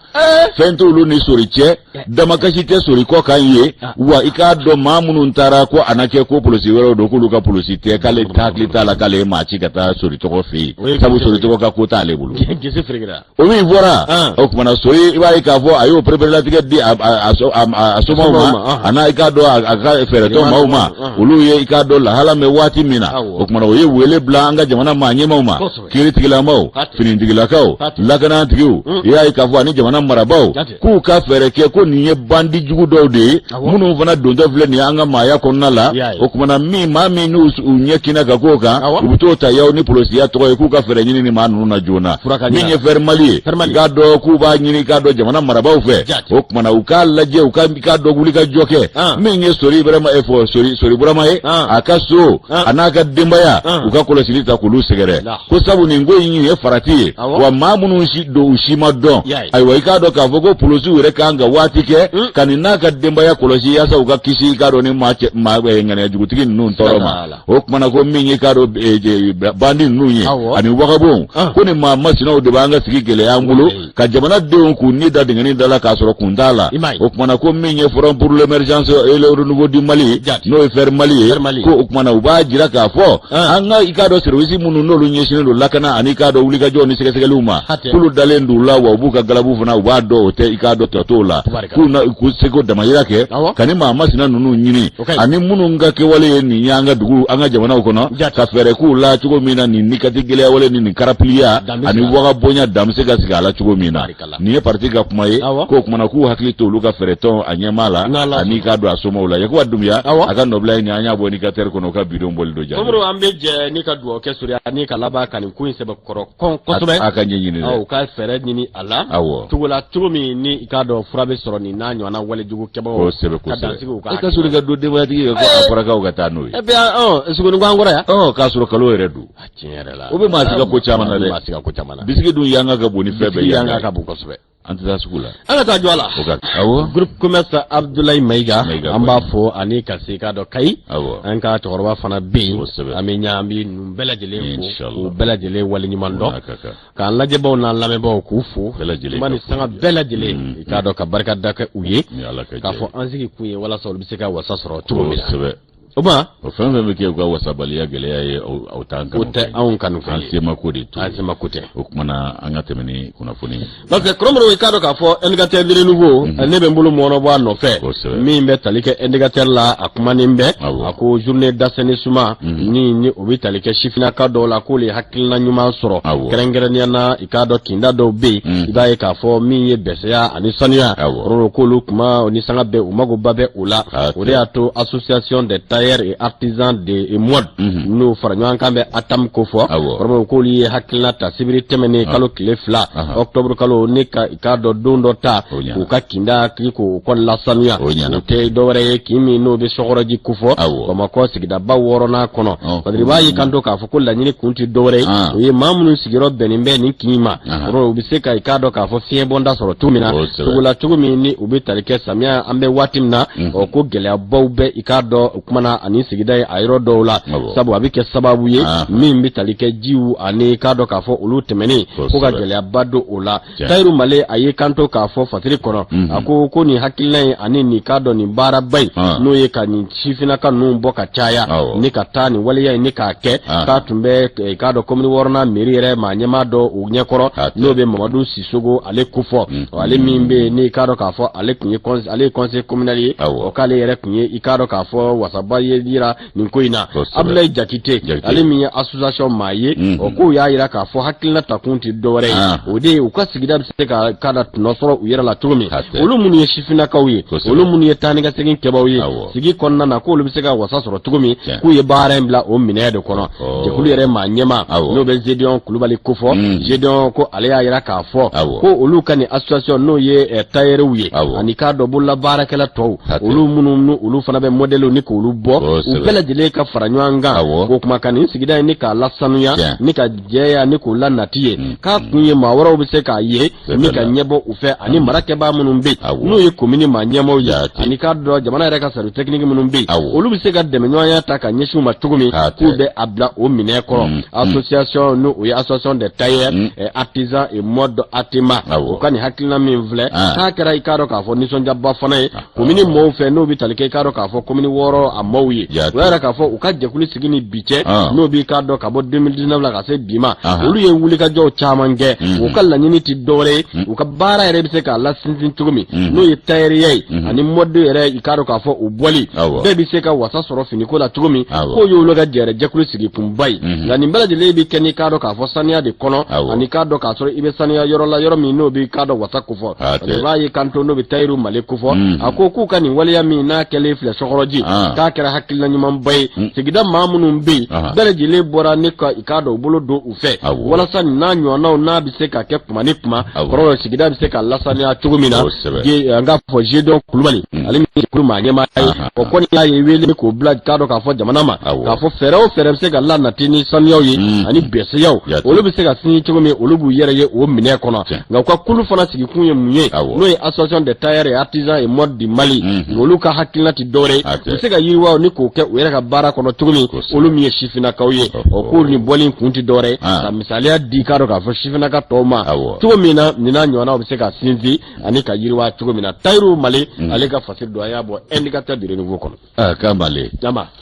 fɛn t'olu ni Sori cɛ, damakasi tɛ Sori kɔ kan ye. Wa i k'a dɔn, maa minnu taara, ko a na kɛ ko polisi wɛrɛw don, k'olu ka polisi tɛ, k'ale hakili t'a la k'ale ye maa ci ka taa Sori tɔgɔ fɛ O ye yen, sabu gese Sori tɔgɔ ka ko t'ale bolo. Gese ferekera. O min fɔra, o kumana Sori, i b'a ye k'a fɔ a y'o pereperelatigɛ di a somaw somaw ma, ma, a n'a, i k'a dɔn, a ka fɛɛrɛtɔ maaw ma. Olu ye, i k'a dɔn, lahala mɛn waati min na, o kumana o ye wele bila an ka jamana maa ɲɛmaaw ma, kiiritigilamaw, finitigilakaw, lakanatigiw, i y'a ye k'a fɔ ani jamana marabaaw, k'u ka fɛɛrɛ kɛ, ko nin ye bandi jugu dɔw de ye minnu fana dontɔ filɛ nin ye an ka maaya kɔnɔna la. O kumana min maa min n'u u ɲɛ kinna ka k'o kan, u bɛ t'o ta yaw ni polosiya tɔgɔ ye, k'u ka fɛɛrɛ ɲini ni maa ninnu na joona. Min ye Fer Mali ye, i k'a dɔn k'u b'a ɲini, i k'a dɔn, jamana marabaaw fɛ. O kumana u k'a lajɛ, u ka, i k'a dɔn, wuli ka jɔ kɛ. Min ye Sori Ibrahima fɔ Sori Burama ye, a ka so a n'a ka denbaya, u ka kɔlɔsili ta k'olu sɛgɛrɛ, ko sabu nin ko in ye farati ye. Wa maa minnu si don, u si ma dɔn. Ayiwa, i k'a dɔn k'a fɔ ko polosiw yɛrɛ kan ka waati kɛ ka nin n'a ka denbaya kɔlɔsi, yaasa u ka kisi, i k'a dɔn, ni maa cɛ maa ŋaniya jugutigi ninnu tɔɔrɔ ma. O kumana ko min ye, k'a dɔn, bandi ninnu ye ani wagabonw, ko ni maa masinaw de b'an ka sigi gɛlɛya an bolo, ka jamanadenw k'u ni da dingɛnin da la k'a sɔrɔ kun t'a la. O kumana ko min ye Front pour l'émergence et le renouveau du Mali, n'o ye Fer Mali ye, ko o kumana u b'a jira k'a fɔ an ka, i k'a dɔn, service minnu n'olu ɲɛsinnen don lakana ani, i k'a dɔn, wulikajɔ ni sɛgɛsɛgɛliw ma, k'olu dalen don u la, wa u b'u ka galabu fana, u b'a dɔn o tɛ, i k'a dɔn, tɔ t'o la, k'u na k'u seko damayira kɛ ka ni maa masina ninnu ɲini, ani minnu ka kɛwale ye nin ye an ka dugu, an ka jamanaw kɔnɔ, ka fɛɛrɛ k'u la cogo min na nin nikati gɛlɛya wale ni nin karapiliya ani waga bonya dan bɛ se ka sigi a la cogo min na. Nin ye parti ka kuma ye. K'o kumana k'u hakili to olu ka fɛɛrɛtɔn a ɲɛmaa la ani k'a don a somaw la. Yakuba Dunbiya a ka nɔbila ye nin, an y'a bɔ Indicateur kɔnɔ, u ka bidon bɔli don. Famuru, an bɛ jɛ ni ka dugawu kɛ Sori ani ka laban ka nin ko in sɛbɛkɔrɔ kɔn kosɛbɛ. A ka ɲɛɲini dɛ. U ka fɛɛrɛ ɲini a la cogo la, cogo min ni i k'a dɔn fura bɛ sɔrɔ nin n'a ɲɔgɔnna walejugu kɛbagaw. Kosɛbɛ. Ka dan sigi u ka E ka Sori ka don denbayatigi ye ko a fɔra k'aw ka taa n'o ye. E bɛ Sogoni ko an kɔrɔ yan. K'a sɔrɔ kalo yɛrɛ don. A tiɲɛ yɛrɛ la. O bɛ maa siga ko caman na dɛ. Maa siga ko caman na. Bisigi dun yanga ka bon ni fɛn bɛɛ. Bisigi yanga ka bon kosɛbɛ. An tɛ taa sugu la. An ka taa jɔ a la. O ka awɔ. Groupe commerce Abdoulaye Mayiga, Mayiga an b'a fɔ ani ka se k'a dɔn Kayi. Awɔ. An ka cɛkɔrɔba fana bɛ yen. Kosɛbɛ. An bɛ ɲa an bɛ ninnu bɛɛ lajɛlen fo. Inshallah. K'u bɛɛ lajɛlen waleɲuman dɔn. A ka kan. K'an lajɛbaw n'an lamɛnbaw k'u fo. Bɛɛ lajɛlen Kuma ni ka sanga foli. bɛɛ lajɛlen. I k'a dɔn ka barika da kɛ u ye. Ni Ala ka K'a jɛ fɔ an sigi kun ye walasa olu bɛ se ka wasa sɔrɔ cogo min na. Kosɛbɛ. O ma o fɛn fɛn bɛ kɛ u ka wasabaliya gɛlɛya ye, o t'an kanu, o tɛ anw kanu fɛn ye, an semako de to, an semako tɛ. O tuma na an ka tɛmɛ ni kunnafoni ye. Parce que Kɔrɔmɔrɔ, i k'a dɔn k'a fɔ indicateur du renouveau, ne bɛ n bolo mɔɔnɔbɔ a nɔfɛ, min bɛ tali kɛ indicateur la, a kumanen bɛ, a ko journée d'assainissement ni o bɛ tali kɛ sifinnaka dɔw la, k'olu ye hakilina ɲuman sɔrɔ, kɛrɛnkɛrɛnnenya na, i k'a dɔn kinda dɔw bɛ yen, i b'a ye k'a fɔ min ye bɛsɛya ani sanuya, Kɔrɔmɔrɔ, k'olu kuma ni sanga bɛɛ, u magoba bɛ o la. O de y'a to association des tailleurs et artisans de mode, n'o fara ɲɔgɔn kan bɛ ATAM ko fɔ, Kɔrɔmɔrɔ, k'olu ye hakilina ta sibiri tɛmɛnen, kalo tile 2 octobre kalo, ni ka i k'a dɔn don dɔ ta k'u ka kinda k'i k'o kɔni lasanuya. O tɛ dɔwɛrɛ ye, kin min n'o bɛ Sɔkɔrɔji kofɔ, Bamakɔ sigidaba wɔɔrɔnan kɔnɔ. Parce que i b'a ye kanto k'a fɔ ko laɲini kun tɛ dɔwɛrɛ ye, o ye maa minnu sigiyɔrɔ bɛnnen bɛ nin kin ma, u bɛ se ka i k'a dɔn k'a fɔ fiɲɛbɔnda sɔrɔ cogo min na, cogo la cogo min ni u bɛ tali kɛ samiya an bɛ waati min na. Ɔ, ko gɛlɛyabaw bɛ i k'a dɔn o kuma na ani sigida ye a yɔrɔ dɔw la, sabu a bɛ kɛ sababu ye min bɛ tali kɛ jiw ani i k'a dɔn k'a fɔ olu tɛmɛnen ko ka gɛlɛyaba don o la. Tayiru Male, a ye kanto k'a fɔ fasiri kɔnɔ, a ko ko nin hakilina in ani nin k'a dɔn nin baaraba in, n'o ye ka nin sifinnaka ninnu bɔ ka caya ni ka taa nin waleya in ni k'a kɛ, k'a tun bɛ i k'a dɔn komini wɔɔrɔnan mairie yɛrɛ maa ɲɛmaa dɔ u ɲɛkɔrɔ, n'o bɛ Mamadu Sisogo ale kofɔ, ale min bɛ yen ni i k'a dɔn k'a fɔ ale tun ye ale ye conseiller communal ye. O k'ale yɛrɛ tun ye i k'a dɔn k'a fɔ wasaba ye yira nin ko in na. Abdoulaye Jakite, ale min ye association maa ye, o k'u y'a jira k'a fɔ hakilina takun tɛ dɔwɛrɛ ye, o de ye u ka sigida bɛ se ka ka da tɔnɔ sɔrɔ u yɛrɛ la cogo min, olu minnu ye sifinnakaw ye, olu minnu ye taa ni ka segin kɛbaaw ye sigi kɔnɔna na, k'olu bɛ se ka wasa sɔrɔ cogo min, k'u ye baara in bila o minɛn de kɔnɔ. Jɛkulu yɛrɛ maa ɲɛmaa, n'o bɛ Zedeɔn Kulubali kofɔ, Zedeɔn ko ale y'a jira k'a fɔ ko olu ka nin association, n'o ye tailleur ye ani k'a dɔn bololabaarakɛla tɔw, olu minnu ni olu fana bɛ modèle ni k'olu bɔ, u bɛɛ lajɛlen ka fara ɲɔgɔn kan o kuma ka nin sigida in ni k'a lasanuya ni ka jɛya ni k'o lanati ye, k'a kun ye maa wɛrɛw bɛ se k'a ye ni ka ɲɛbɔ u fɛ, ani marakɛbaa minnu bɛ yen, n'o ye komini maa ɲɛmaaw ye, ani k'a dɔn jamana yɛrɛ ka service technique minnu bɛ yen, olu bɛ se ka dɛmɛɲɔgɔnya ta ka ɲɛsin u ma cogo min, k'u bɛ a bila o minɛn kɔrɔ. Association, n'o o ye association des tailleurs artisans et mode ATEMA, o ka nin hakilina min filɛ, k'a kɛra i k'a dɔn k'a fɔ nisɔndiyaba fana ye komini mɔɔw fɛ, n'o bɛ tali kɛ i k'a dɔn k'a fɔ komini 6 a maaw ye. O y'a yira k'a fɔ u ka jɛkulu sigi ni bi cɛ, n'o b'i k'a dɔn ka bɔ 2019 la ka se bi ma, olu ye wulikajɔw caman kɛ. U ka laɲini tɛ dɔwɛrɛ ye, u ka baara yɛrɛ bɛ se k'a lasinsin cogo min, n'o ye tayɛriya ye ani mode yɛrɛ, i k'a dɔn k'a fɔ u bɔli, bɛɛ bɛ se ka wasa sɔrɔ finiko la cogo min, k'o y'olu ka jɛrɛ jɛkulu sigi kunba ye. Nka nin bɛɛ lajɛlen bɛ kɛ n'i k'a dɔn k'a fɔ saniya de kɔnɔ, ani k'a dɔn k'a sɔrɔ i bɛ saniya yɔrɔ la, yɔrɔ min n'o b'i k'a dɔn wasa kofɔ. I b'a ye kanto n'o bɛ Tayiru Male kofɔ, a ko k'u ka nin waleya min n'a kɛlen filɛ Sɔkɔrɔji, k'a kɛra hakilina ɲumanba ye. Sigida maa minnu bɛ yen, bɛɛ lajɛlen bɔra ni ka i k'a dɔn u bolo don u fɛ, walasa nin n'a ɲɔgɔnnaw n'a bɛ se ka kɛ kuma ni kuma kɔrɔ, sigida bɛ se ka lasaniya cogo min na. An k'a fɔ Gédéon Kulubali, ale min ye jɛkulu maa ɲɛmaa ye, o kɔni y'a ye wele k'o bila k'a dɔn k'a fɔ jamana ma k'a fɔ fɛɛrɛ o fɛɛrɛ bɛ se ka lanati ni sanuyaw ye ani bɛsɛyaw, olu bɛ se ka sinsin cogo min, olu b'u yɛrɛ ye o minɛn kɔnɔ. Nka u ka kulu fana sigikun ye mun ye, n'o ye association des tailleurs et artisans et mode du Mali, olu ka hakilina tɛ dɔwɛrɛ ye, u bɛ se ka yiriwa ni k'o kɛ u yɛrɛ ka baara kɔnɔ cogo min, olu min ye sifinnakaw ye. O ko nin bɔli kun tɛ dɔwɛrɛ ye, ka misaliya di k'a dɔn k'a fɔ sifinnaka tɔw ma cogo min na nin n'a ɲɔgɔnnaw bɛ se ka sinsin ani ka yiriwa cogo min na. Tayiru Male, ale ka fasiri don, a y'a bɔ indicateur du renouveau kɔnɔ. Aa, k'a Male.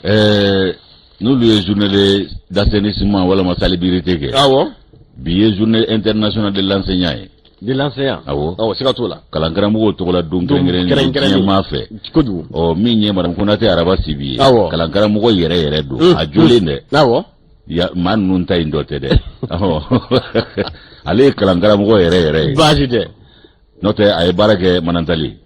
Ɛɛ, n'olu ye journée d'assainissement walama salubrité kɛ, bi ye journée internationale de l'enseignant ye. De l'enseignant. Awɔ. Awɔ, siga t'o la. Kalankaramɔgɔw tɔgɔla don kɛrɛnkɛrɛnnen diɲɛmaa fɛ. Kojugu. Ɔ, min ye madame Konate Araba Sibi ye. Kalankaramɔgɔ yɛrɛ yɛrɛ don. A jolen dɛ. Ya maa ninnu ta in dɔ tɛ dɛ. Ale ye kalankaramɔgɔ yɛrɛ yɛrɛ ye. Baasi tɛ. N'o tɛ, a ye baara kɛ Manantali.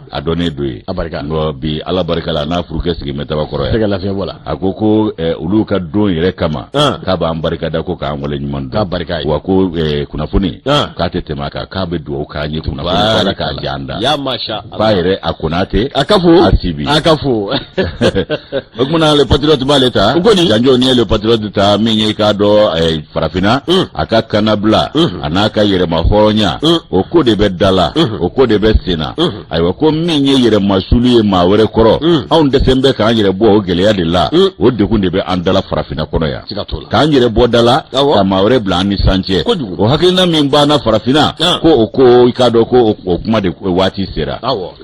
A dɔnnen don yen. A barika. Nka bi, Ala barika la, a n'a furukɛ sigi bɛ Tabakɔrɔ yan. Sɛgɛ lafiya bɔ la. A ko ko olu ka don yɛrɛ kama, k'a b'an barika da, ko k'an wale ɲuman dɔn. K'a barika ye. Wa ko kunnafoni, k'a tɛ tɛmɛ a kan, k'a bɛ dugawu k'an ye kunnafoni ko Ala k'a diya an da. Ya masha Allah. K'a yɛrɛ a Konate. A ka fo. A Sibi. A ka fo. O tuma na Le Patriote b'ale ta. O kɔni. Janjo, n'i ye Le Patriote ta, min ye i k'a dɔn farafinna, a ka kannabila, a n'a ka yɛrɛma hɔrɔnya, o ko de bɛ da la. la, o ko de bɛ sen na. Ayiwa, ko min ye yɛrɛmasuli ye maa wɛrɛ kɔrɔ, anw dɛsɛn bɛ k'an yɛrɛ bɔ o gɛlɛya de la, o degun de bɛ an dala farafinna kɔnɔ yan, k'an yɛrɛ bɔ da la ka maa wɛrɛ bila an ni san cɛ. O hakilina min b'an na farafinna, ko o ko i k'a dɔn ko o kuma de waati sera.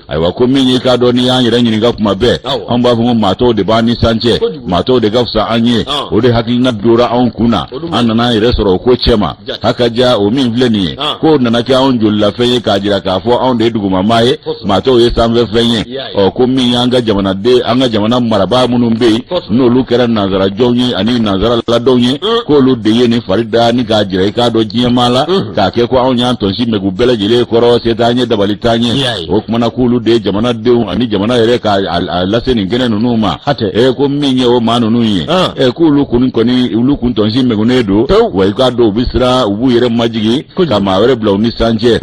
Ayiwa, ko min ye i k'a dɔn n'i y'an yɛrɛ ɲininka kuma bɛɛ, anw b'a fɔ ko maa tɔw de b'an ni san cɛ, maa tɔw de ka fisa an ye. O de hakilina dora anw kun na, an nana an yɛrɛ sɔrɔ o ko cɛma. Haka ja, o min filɛ nin ye, k'o nana kɛ anw jolilafɛn ye k'a jira k'a fɔ anw de ye dugumamaa ye, maa tɔw ye sanfɛfɛn ye. Ɔ, ko min y'an ka jamanaden, an ka jamana marabaa minnu bɛ yen, n'olu kɛra nansara jɔnw ye ani nansara ladɔnw ye, k'olu de ye nin fari da ni k'a jira i k'a dɔn diɲɛmaa la, k'a kɛ ko anw y'an tɔnsi mɛgu bɛɛ lajɛlen kɔrɔ, se t'an ye, dabali t'an ye. O kumana k'olu de ye jamanadenw ani jamana yɛrɛ k'a lase nin kɛnɛ ninnu ma. Ee, ko min ye o maa ninnu ye, ee, k'olu kun kɔni, olu kun tɔnsi mɛgunnen don wa, i k'a dɔn u bɛ siran, u b'u yɛrɛ majigin ka maa wɛrɛ bila u ni san cɛ.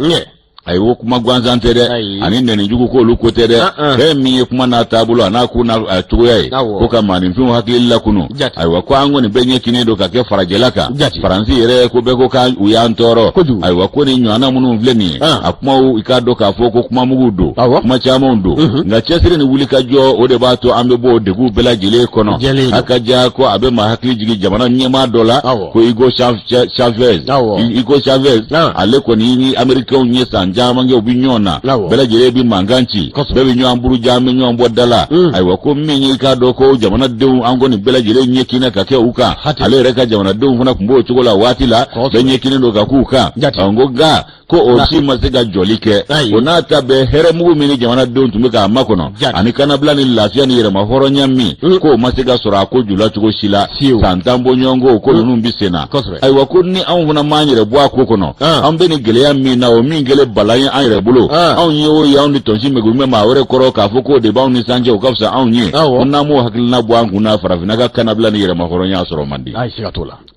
Ayi, o kuma gansan tɛ dɛ, ani nɛni jugu k'olu ko tɛ dɛ. Fɛn min ye kuma n'a taabolo a n'a ko n'a cogoya ye, ko ka maaninfinw hakili lakunu. Ayiwa, ko an kɔni bɛɛ ɲɛ kinnen don ka kɛ farajɛla kan. Faransi yɛrɛ ko bɛɛ ko k'u y'an tɔɔrɔ. Ayiwa, ko ni ɲɔgɔnna minnu filɛ nin ye, a kumaw, i k'a dɔn k'a fɔ ko kuma mugu don, kuma camanw don, nka cɛsiri ni wulikajɔ, o de b'a to an bɛ bɔ o degun bɛɛ lajɛlen kɔnɔ. A ka ja ko a bɛ maa hakili jigin jamana ɲɛmaa dɔ la, ko Hugo Chavez. Hugo Chavez, ale kɔni ni Américains ye san caman kɛ u bɛ ɲɔgɔn na, bɛɛ lajɛlen bɛ mankan ci, bɛɛ bɛ ɲɔgɔn buruja, an bɛ ɲɔgɔn bɔ da la. Ayiwa, ko min ye i k'a dɔn ko jamanadenw, an kɔni bɛɛ lajɛlen ɲɛ kinna ka kɛ u kan, ale yɛrɛ ka jamanadenw fana tun b'o cogo la waati la, bɛɛ ɲɛ kinnen don ka k'u kan. Ko nka ko o si ma se ka jɔli kɛ. O n'a ta bɛɛ, hɛrɛmugu min ni jamanadenw tun bɛ k'a makɔnɔ, ani kanabila ni lafiya ni yɛrɛma hɔrɔnya min, k'o ma se ka sɔrɔ a ko ju la cogo si la. San 10 bɔɲɔgɔnko ko ninnu bɛ sen na. Ayiwa, ko ni anw fana m'an yɛrɛ bɔ a ko kɔnɔ, an bɛ nin gɛlɛya min na, o min kɛlen bala ye an yɛrɛ bolo, anw ye o ye, anw ni tɔnsi mɛgu bɛ maa wɛrɛ kɔrɔ k'a fɔ k'o de b'anw ni san cɛ, o ka fisa anw ye, ko n'an m'o hakilina bɔ an kun na, farafinna ka kanabila ni yɛrɛma hɔrɔnya sɔrɔ man di.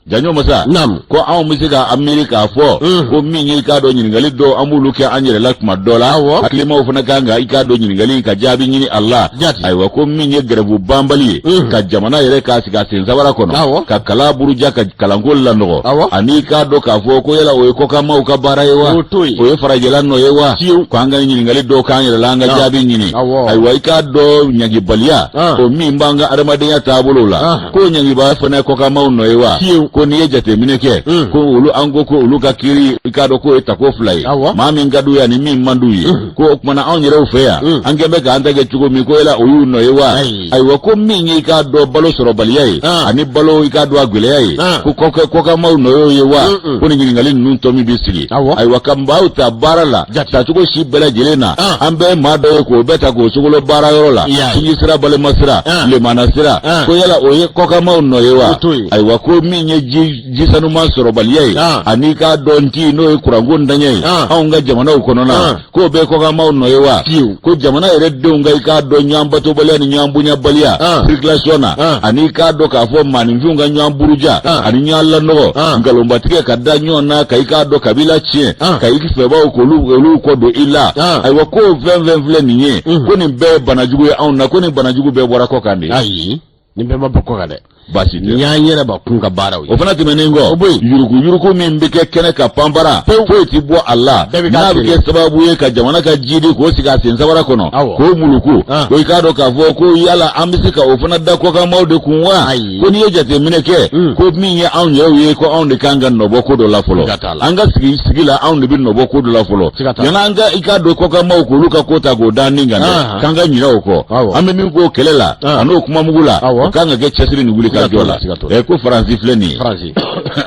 Janjo masa, ko anw bɛ se ka miiri k'a fɔ ko min ye i k'a dɔn ɲininkali dɔw, an b'olu kɛ an yɛrɛ la tuma dɔ la, hakilimaw fana kan ka i k'a dɔn ɲininkali ka jaabi ɲini a la. Ayiwa, ko min ye gɛrɛfu banbali ye ka jamana yɛrɛ k'a sigi a sen sabara kɔnɔ, ka kalan buruja, ka kalanko lanɔgɔ, ani i k'a dɔn k'a fɔ ko yala o ye kɔkanmaw ka baara ye wa, o ye farajɛla nɔ ye wa, ko an ka ɲininkali dɔw k'an yɛrɛ la, an ka jaabi ɲini. Ayiwa, i k'a dɔn ɲangibaliya, o min b'an ka adamadenya taabolo la, ko ɲangibaya fana ye kɔkanmaw nɔ ye wa? Ko n'i ye jateminɛ kɛ, ko olu, an ko ko olu ka kiiri, i k'a dɔn k'o ye tako fila ye, maa min ka d'u ye ani min man d'u ye. Ko o kumana anw yɛrɛw fɛ yan, an kɛn bɛ k'an ta kɛ cogo min, ko yala o y'u nɔ ye wa? Ayiwa, ko min ye i k'a dɔn balo sɔrɔbaliya ye ani balo i k'a dɔn a gɛlɛya ye, ko kɔkanmaw nɔ y'o ye wa? Ko nin ɲininkali ninnu tɔ min bɛ sigi. Ayiwa, ka maaw ta baara la tacogo si bɛɛ lajɛlen na, an bɛɛ maa dɔ ye k'o bɛɛ ta k'o sogolo baara yɔrɔ la, sinji sira, balima sira, lemana sira, ko yala o ye kɔkanmaw nɔ ye wa? Ayiwa, ko min ye ji sanuman sɔrɔbaliya ye ani k'a dɔn nti n'o ye kuranko ntanya ye anw ka jamanaw kɔnɔna, k'o bɛɛ kɔkanmaw nɔ ye wa? Ko jamana yɛrɛ denw ka i k'a dɔn ɲɔgɔn batobaliya ni ɲɔgɔn bonyabaliya circulation na, ani k'a dɔn k'a fɔ maaninfinw ka ɲɔgɔn buruja ani ɲɔgɔn lanɔgɔ, nkalonbatigɛ ka da ɲɔgɔn na, ka i k'a dɔn kabila tiɲɛ, ka i fɛbaw k'olu olu kɔ don i la. Ayiwa, ko fɛn fɛn filɛ nin ye, ko nin bɛɛ ye banajugu ye anw na, ko nin banajugu bɛɛ bɔra kɔkan de. Ayi, nin bɛɛ ma bɔ kɔkan dɛ. Baasi tɛ. Nin y'an yɛrɛ bakun ka baaraw ye. O fana tɛmɛnen kɔ, O bɔ yen. Yuruku yuruku min bɛ kɛ kɛnɛ ka panpara, foyi ti bɔ a la, Bɛɛ bɛ k'a n'a bɛ feere. kɛ sababu ye ka jamana ka jidi k'o sigi a sen sabara kɔnɔ, k'o muluku, ko i k'a dɔn k'a fɔ ko yala an bɛ se ka o fana da kɔkanmaw de kun wa? Ayi. Ko n'i ye jateminɛ kɛ, ko min ye anw yɛrɛw ye, ko anw de kan ka nɔbɔ ko dɔ la fɔlɔ. Siga t'a la. An ka sigi sigi la, anw de bɛ nɔbɔ ko dɔ la fɔlɔ Siga t'a la. yanni an ka i k'a dɔn kɔkanmaw k'olu ka ko ta k'o da an ni kan dɛ, k'an ka ɲinɛ o kɔ. An bɛ min k'o kɛlɛ la an'o kumamugu la, o kan ka kɛ cɛsiri ni wuli ka jɔ la. Ɛ, ko Faransi filɛ nin ye,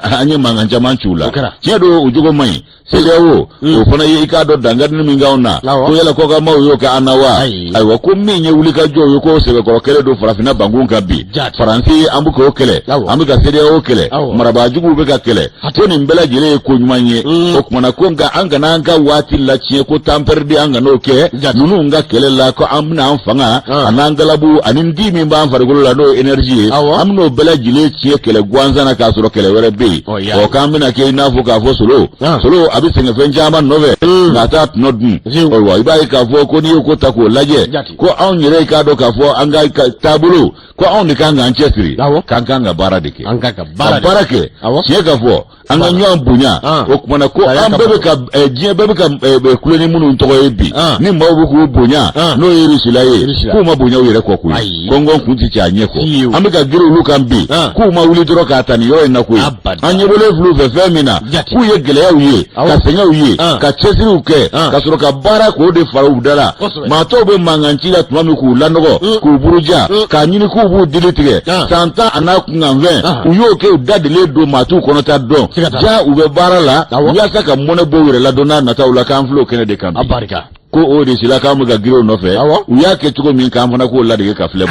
an ye mankan caman ci u la, tiɲɛ don, u jogo man ɲi. CEDEAO, o fana ye i k'a dɔn dankarini min k'anw na, ko yala kɔkanmaw y'o kɛ an na wa? Ayiwa, ko min ye wulikajɔw ye, k'o sɛbɛkɔrɔ kɛlɛ don farafinna bankun kan bi. Faransi, an bɛ k'o kɛlɛ, an bɛ ka CEDEAO kɛlɛ, marabaajuguw bɛ ka kɛlɛ, ko nin bɛɛ lajɛlen ye ko ɲuman ye. O kumana ko nka an kana an ka waati latiɲɛ, ko temps perdu, an kan'o kɛ ninnu ka kɛlɛ la, ko an bɛna an fanga an'an galabu ani di min b'an farikolo la, n'o ye énergie ye, an bɛn'o bɛɛ lajɛlen tiɲɛ kɛlɛ gansan na k'a sɔrɔ kɛlɛ wɛrɛ bɛ yen. Ɔ k'an bɛna kɛ i n'a fɔ k'a fɔ solo solo a bɛ sɛgɛnfɛn caman nɔfɛ nka a t'a tɔnɔ dun. Ayiwa, i b'a ye k'a fɔ ko n'i ye ko ta k'o lajɛ, ko anw yɛrɛ k'a dɔn k'a fɔ an ka taabolo, ko anw de kan k'an cɛsiri, k'an kan ka baara de kɛ, an kan ka baara kɛ. Tiɲɛ ka fɔ, an ka ɲɔgɔn bonya. O tuma na ko an bɛɛ bɛ ka diɲɛ bɛɛ bɛ ka kulo ni minnu tɔgɔ ye bi, ni maaw bɛ k'u bonya, n'o ye Rusila ye, k'u ma bonya u yɛrɛ kɔ koyi. Gɔngɔn kun tɛ ci a ɲɛ kɔ. An bɛ ka girin olu kan bi, k'u ma wuli dɔrɔn k'a ta nin yɔrɔ in na koyi. An ɲɛ bɔlen filɛ u fɛ fɛn min na, k'u ye gɛlɛyaw ye, ka sɛgɛnw ye, ka cɛsiriw kɛ, ka sɔrɔ ka baara k'o de fara u da la. Maa tɔw bɛ mankan ci la tuma min k'u lanɔgɔ, k'u buruja, k'a ɲini k'u b'u dili tigɛ san 10 a n'a kunkanfɛn, u y'o kɛ, u da delen don, maa t'u kɔnɔta dɔn. Ja u bɛ baara la walasa ka mɔnɛ bɔ u yɛrɛ la don n'a nataw la, k'an filɛ o kɛnɛ de kan bi. Ko o de sila k'an bɛ ka girin o nɔfɛ, u y'a kɛ cogo min, k'an fana k'o ladege ka filɛ.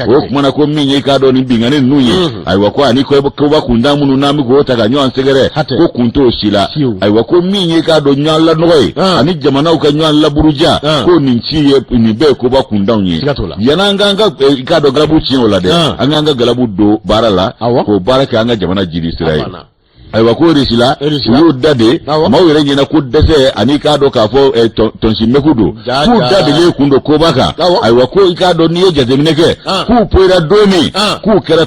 O tuma na ko min ye i k'a dɔn ni binkanni ninnu ye, ayiwa, ko ani koba kuntan minnu n'an bɛ k'o ta ka ɲɔgɔn sɛgɛrɛ, ko kun t'o si la. Ayiwa, ko min ye k'a dɔn ɲɔgɔn lanɔgɔ ye ani jamanaw ka ɲɔgɔn laburuja, ko nin ci ye, nin bɛɛ ye koba kuntanw ye. Yan'an k'an ka i k'a dɔn galabu tiɲɛ o la dɛ, an k'an ka galabu don baara la, k'o baara kɛ an ka jamana jidi sira ye. Ayiwa, ko Rusila u y'u da de maaw yɛrɛ ɲɛna ko dɛsɛ ani k'a dɔn k'a fɔ tɔnsimɛku don, k'u da delen kun don koba kan. Ayiwa, ko i k'a dɔn n'i ye jateminɛ kɛ, k'u poyira don min, k'u kɛra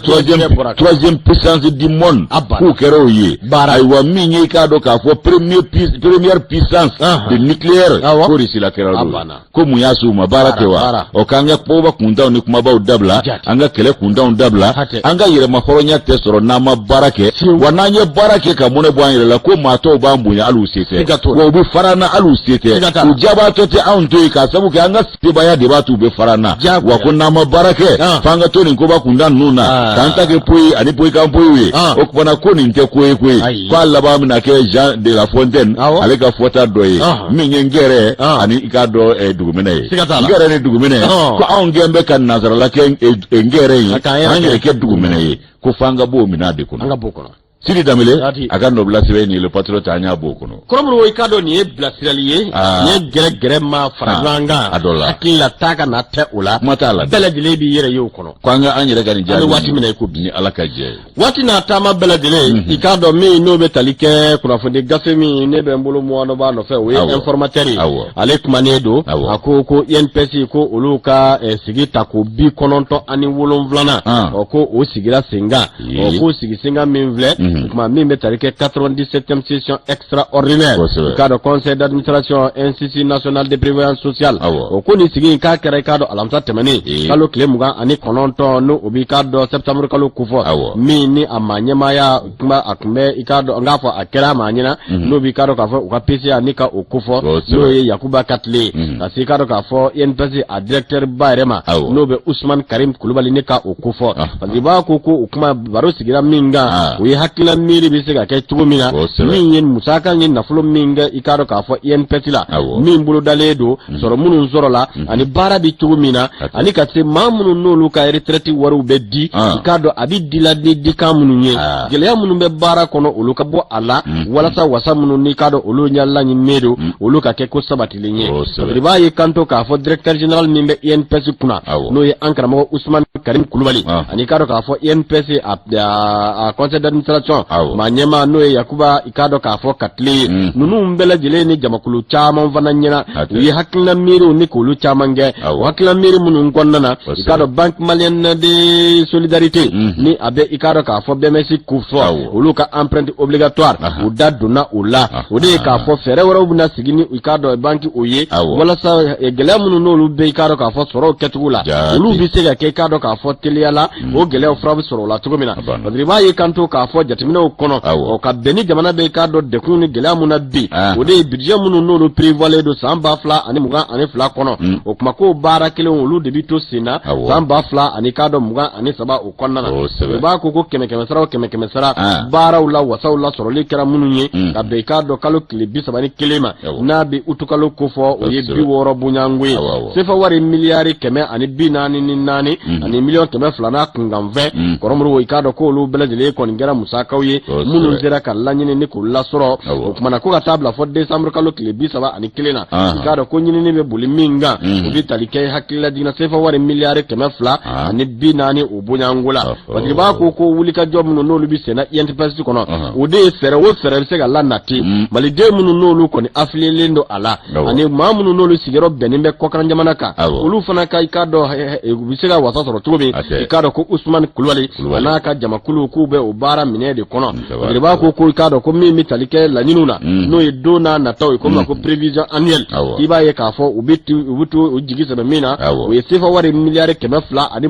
troisième puissance du monde, k'u kɛra o ye. Ayiwa, min ye i k'a dɔn k'a fɔ première puissance de nucléaire, ko Rusila kɛra o don. Ko mun y'a s'u ma? Baara tɛ wa? Ɔ, k'an ka koba kuntanw ni kumabaw dabila, an ka kɛlɛ kuntanw dabila. An ka yɛrɛma hɔrɔnya tɛ sɔrɔ n'an ma baara kɛ. Wa n'an ye baara kɛ ka mɔnɛ bɔ an yɛrɛ la, ko maa tɔw b'an bonya hali u se tɛ, wa u bɛ fara an na hali u se tɛ. U jabaatɔ tɛ anw to yen, k'a sabu kɛ an ka sebaaya de b'a to u bɛ fara an na. Wa ko n'an ma baara kɛ, f'an ka to nin koba kuntan ninnu na, k'an ta kɛ poyi ani poyi kan poyiw ye. O tuma na ko nin tɛ ko ye koyi, k'a laban bɛna kɛ Jean de La Fontaine ale ka fɔta dɔ ye, min ye ngɛrɛ ani i k'a dɔn duguminɛ ye, ngɛrɛ ni duguminɛ, ko anw kɛn bɛ ka nansarala kɛ ngɛrɛ ye, k'an yɛrɛ kɛ duguminɛ ye, ko f'an ka b'o minɛn de kɔnɔ. Sidi Danbele a ka nɔbila sɛbɛn nin Le Patriote, an y'a b'o kɔnɔ. Kɔrɔmuru, i k'a dɔn nin ye bilasirali ye, nin ye gɛrɛgɛrɛ ma fara ɲɔgɔn kan. A dɔ la. Hakili la taa ka na tɛ o la. Kuma t'a la. Bɛɛ lajɛlen b'i yɛrɛ ye o kɔnɔ. Ko an ka an yɛrɛ ka nin jaabi. An bɛ waati min na i ko bi. Ni Ala ka jɛ ye. Waati n'a taama bɛɛ lajɛlen, i k'a dɔn min n'o bɛ tali kɛ kunnafoni gafe min ne bɛ n bolo mɔgɔ b'a nɔfɛ, o ye Informateur ye. Ale kumanen don, a ko ko INPS ko olu ka sigi tako 97nan, ɔ, ko o sigira sen kan. Ɔ, k'o sigi senkan min filɛ, o tuma min bɛ tali kɛ 97e session extraordinaire, i k'a dɔn conseil d'administration Institut national de prévoyance sociale, o ko nin sigi in k'a kɛra, i k'a dɔn, alamisa tɛmɛnen, kalo tile 29, n'o o b'i k'a dɔn septembre kalo kofɔ, min ni a maa ɲɛmaaya kuma a tun bɛ, i k'a dɔn, n k'a fɔ a kɛra a maa ɲɛna, n'o b'i k'a dɔn k'a fɔ u ka PCA ni ka o kofɔ, n'o ye Yakuba Katile ye, ka se i k'a dɔn k'a fɔ INPS a directeur ba yɛrɛ ma, n'o bɛ Usumani Karim Kulubali, ni ka o kofɔ, parce que i b'a ko ko o kuma baro sigira min kan, o ye hakilina miiri bɛ se ka kɛ cogo min na, min ye musaka ye, nafolo min kɛ, i k'a dɔn k'a fɔ INPS la min bolodalen don, sɔrɔ minnu sɔrɔla ani baara bɛ cogo min na, ani ka se maa minnu n'olu ka retraite wariw bɛ di, i k'a dɔn a bɛ di la ni dikan minnu ye, gɛlɛya minnu bɛ baara kɔnɔ, olu ka bɔ a la, walasa wasa minnu n'i k'a dɔn olu ɲɛ laɲininen don, olu ka kɛ ko sabatilen ye. I b'a ye kanto k'a fɔ directeur général min bɛ INPS kunna, n'o ye an karamɔgɔ Usumani Karim Kulubali, ani k'a dɔn k'a fɔ INPS a conseil d'administration maa ɲɛmaa, n'o ye Yakuba, i k'a dɔn k'a fɔ Katile ye, ninnu bɛɛ lajɛlen ni jamakulu caman fana ɲɛna, u ye hakilina miiriw ni k'olu caman kɛ. O hakilina miiri minnu kɔnɔna na, i k'a dɔn Banque malienne de solidarité, ni a bɛ i k'a dɔn k'a fɔ BMS kofɔ, olu ka emprunt obligatoire, u da donna o la. O de ye k'a fɔ fɛɛrɛ wɛrɛw bɛna sigi ni i k'a dɔn banque o ye, walasa gɛlɛya minnu n'olu bɛ i k'a dɔn k'a fɔ sɔrɔw kɛcogo la, olu bɛ se ka kɛ i k'a dɔn k'a fɔ teliya la, o gɛlɛyaw fura bɛ sɔrɔ o la cogo min na. Parce que i b'a ye kanto k'a fɔ jateminɛw kɔnɔ, ɔ, ka bɛn ni jamana bɛ i k'a dɔn degun ni gɛlɛya mun na bi, o de ye budget minnu n'olu prévoilen don san 2022 kɔnɔ, o kuma ko baara kelen olu de bɛ to sen na san ba fila ani k'a dɔn 23 o kɔnɔna na. U b'a ko ko kɛmɛ kɛmɛ sara o kɛmɛ kɛmɛ sara, baaraw la wasaw lasɔrɔli kɛra minnu ye, ka bɛn i k'a dɔn kalo tile 31 ma, n'a bɛ utukalo kofɔ, o ye 60 bonyanko ye, sefa wari miliyari 144 ani miliyɔn 200 n'a kunkanfɛn. Kɔrɔmuru, i k'a dɔn k'olu bɛɛ lajɛlen kɔni kɛra musakaw musakaw ye minnu sera ka laɲini ni k'o lasɔrɔ. O kumana ko ka taa bila fɔ décembre kalo tile 31 na, i k'a dɔn ko ɲinini bɛ boli min kan, o bɛ tali kɛ hakililajigin na sefa wari miliyari 240 o bonyanko la. Batigibaa ko ko wulikajɔ minnu n'olu bɛ senna INPS kɔnɔ, o de ye fɛɛrɛ o fɛɛrɛ bɛ se ka lanati maliden minnu n'olu kɔni afiliyelen don a la, ani maa minnu n'olu sigiyɔrɔ bɛnnen bɛ kɔkan jamana kan, olu fana ka i k'a dɔn u bɛ se ka wasa sɔrɔ cogo min. I k'a dɔn ko Usumani Kulubali a n'a ka jamakulu k'u bɛ o baara minɛ de kɔnɔ. Batigibaa ko ko i k'a dɔn ko min bɛ tali kɛ laɲiniw na, n'o ye don n'a nataw ye, ko ma ko prévision annuelle, i b'a ye k'a fɔ u bɛ u bɛ to u jigi sɛmɛ min na, o ye sefa wari miliyari 221 ani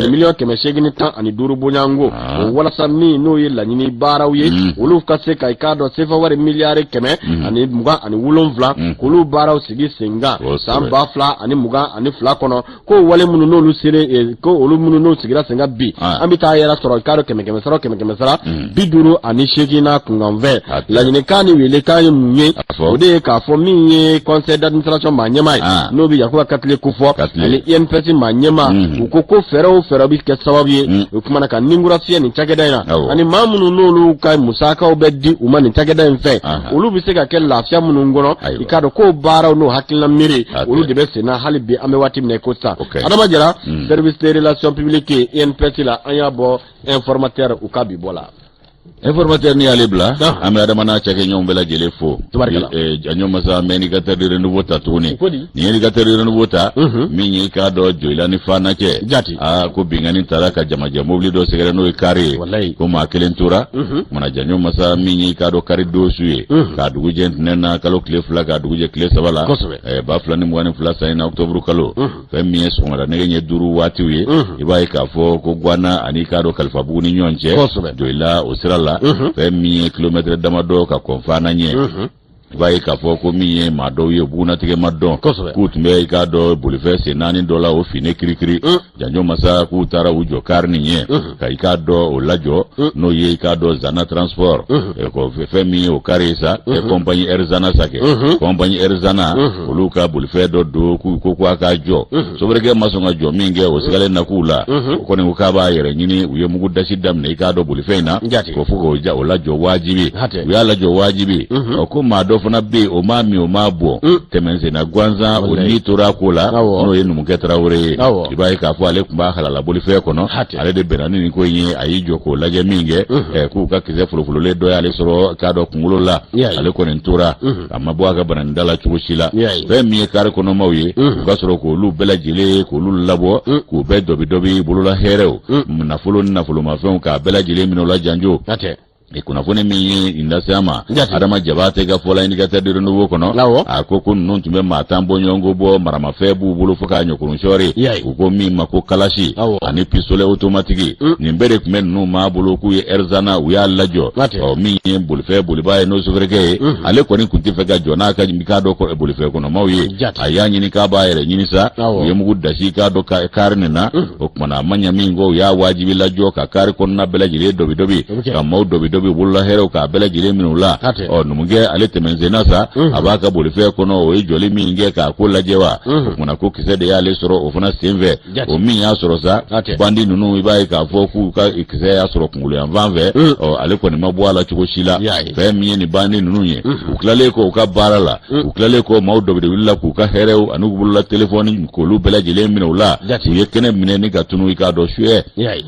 miliyɔn 815 bonyanko o, walasa min n'o ye laɲini baaraw ye, olu ka se ka i k'a dɔn sefa wari miliyari 127, k'olu baaraw sigi sen kan san 2022 kɔnɔ. Ko wale minnu n'olu sere ko olu minnu n'u sigira sen kan bi, an bɛ taa yɛrɛ sɔrɔ i k'a dɔn kɛmɛ kɛmɛ sara kɛmɛ kɛmɛ sara 58 n'a kunkanfɛn. Laɲinikan ni welekan ye mun ye? O de ye k'a fɔ min ye conseil d'administration maa ɲɛmaa ye, n'o bɛ Yakuba Katile kofɔ, ani INPS maa ɲɛmaa, u ko ko fɛɛrɛ o fɛɛrɛ bɛ kɛ sababu ye, o kumana ka ninkura fiyɛ nin cakɛda in na, ani maa minnu n'olu ka musakaw bɛ di u ma nin cakɛda in fɛ, olu bɛ se ka kɛ lafiya minnu kɔnɔ. I k'a dɔn k'o baaraw n'o hakilina miiri, olu de bɛ sen na hali bi an bɛ waati min na i ko sisan. Adama Jara, service des relations publiques INPS la, an y'a bɔ Informateur u ka bi bɔ la. Informateur ni y'ale bila, an bɛ Adama n'a cakɛɲɔgɔnw bɛɛ lajɛlen fo. Janjo masa, an bɛ Indicateur du Renouveau ta tuguni. Ni ye Indicateur du Renouveau ta, min ye i k'a dɔn Joyila ni Fana cɛ, aa ko binkanni taara ka jamajɛ mobili dɔ sɛgɛrɛ, n'o ye kari ye, ko maa kelen tora. Mana janjo masa, min ye i k'a dɔn kari don su ye, k'a dugujɛ ntɛnɛn na kalo tile 2, k'a dugujɛ tile 3 la, 2022 san in na, octobre kalo, fɛn min ye sɔgɔmada nɛgɛ ɲɛ 5 waatiw ye, i b'a ye k'a fɔ ko Gwana ani k'a dɔn Kalifabugu ni ɲɔgɔn cɛ Joyila, o sira la, fɛn min ye kilomɛtɛrɛ damadɔ ka kɔn Fana ɲɛ, i b'a ye k'a fɔ ko min ye maa dɔw ye, bugunnatigɛ ma dɔn, k'u tun bɛ i k'a dɔn bolifɛn sen naani dɔ la, o finnen kirikiri. Janjo masa, k'u taara u jɔ kari nin ɲɛ ka i k'a dɔn o lajɔ, n'o ye i k'a dɔn Zana Transport, fɛn min ye o kari ye sa, compagnie Air Zana sa kɛ, compagnie Air Zana, olu ka bolifɛn dɔ don, k'u ko k'a ka jɔ. Sofɛrikɛ ma sɔn ka jɔ min kɛ, o sigalen na k'u la, o kɔni ko k'a b'a yɛrɛ ɲini. U ye mugu dasi daminɛ i k'a dɔn bolifɛn in na, ko fo k'o ja o lajɔ wajibi. U y'a lajɔ wajibi. Ɔ ko maa dɔ fana bɛ yen, o m'a min o m'a bɔn, tɛmɛnsenna gansan, o ni tora a ko la, n'o ye numukɛ Tarawele ye. I b'a ye k'a fɔ ale tun b'a halala bolifɛn kɔnɔ, ale de bɛnna ni nin ko in ye. A y'i jɔ k'o lajɛ min kɛ, k'u ka kisɛ folofololen dɔ y'ale sɔrɔ k'a dɔn kunkolo la. Ale kɔni tora, a ma bɔ a ka bananida la cogo si la. Fɛn min ye kari kɔnɔmaw ye, u ka sɔrɔ k'olu bɛɛ lajɛlen k'olu labɔ, k'u bɛɛ dɔbi dɔbi bolola hɛrɛw, nafolo ni nafolomafɛnw, k'a bɛɛ lajɛlen minɛ o la. Janjo, kunnafoni min ye nin lase an ma, Adama Jabate ka fɔ la Indicateur du Renouveau kɔnɔ, a ko ko ninnu tun bɛ maa 10 bɔɲɔgɔnko bɔ, maramafɛn b'u bolo fo k'a ɲɔkurun sɔɔri. U ko min ma ko kalasi ani pistolet automatique, nin bɛɛ de tun bɛ ninnu maa bolo, k'u ye Air Zana, u y'a lajɔ. Ɔ min ye bolifɛn bolibaa ye, n'o sofɛrikɛ ye, ale kɔni tun tɛ fɛ ka jɔ n'a ka k'a dɔn bolifɛn kɔnɔmaw ye. A y'a ɲini k'a b'a yɛrɛ ɲini sa, u ye mugu dasi k'a dɔn kari nin na. O tuma na a ma ɲɛ min kɔ, u y'a wajibi lajɔ ka kari kɔnɔna bɛɛ lajɛlen dɔbi dɔbi, ka maaw dɔbi dɔbi bolola hɛrɛw, k'a bɛɛ lajɛlen minɛ u la. Ɔ numukɛ ale tɛmɛnsenna sa, a b'a ka bolifɛn kɔnɔ, o ye jɔli min kɛ k'a ko lajɛ wa, o tuma na ko kisɛ de y'ale sɔrɔ o fana sen fɛ. O min y'a sɔrɔ sa, bandi ninnu, i b'a ye k'a fɔ k'u ka kisɛ y'a sɔrɔ kunkolo yan fan fɛ. Ɔ ale kɔni ma bɔ a la cogo si la. Fɛn min ye nin bandi ninnu ye, u tilalen kɔ u ka baara la, u tilalen kɔ maaw dɔbi de wulila k'u ka hɛrɛw ani u bolola telefɔni k'olu bɛɛ lajɛlen minɛ u la, u ye kɛnɛ minɛ ni ka tunu i k'a dɔn suyɛ.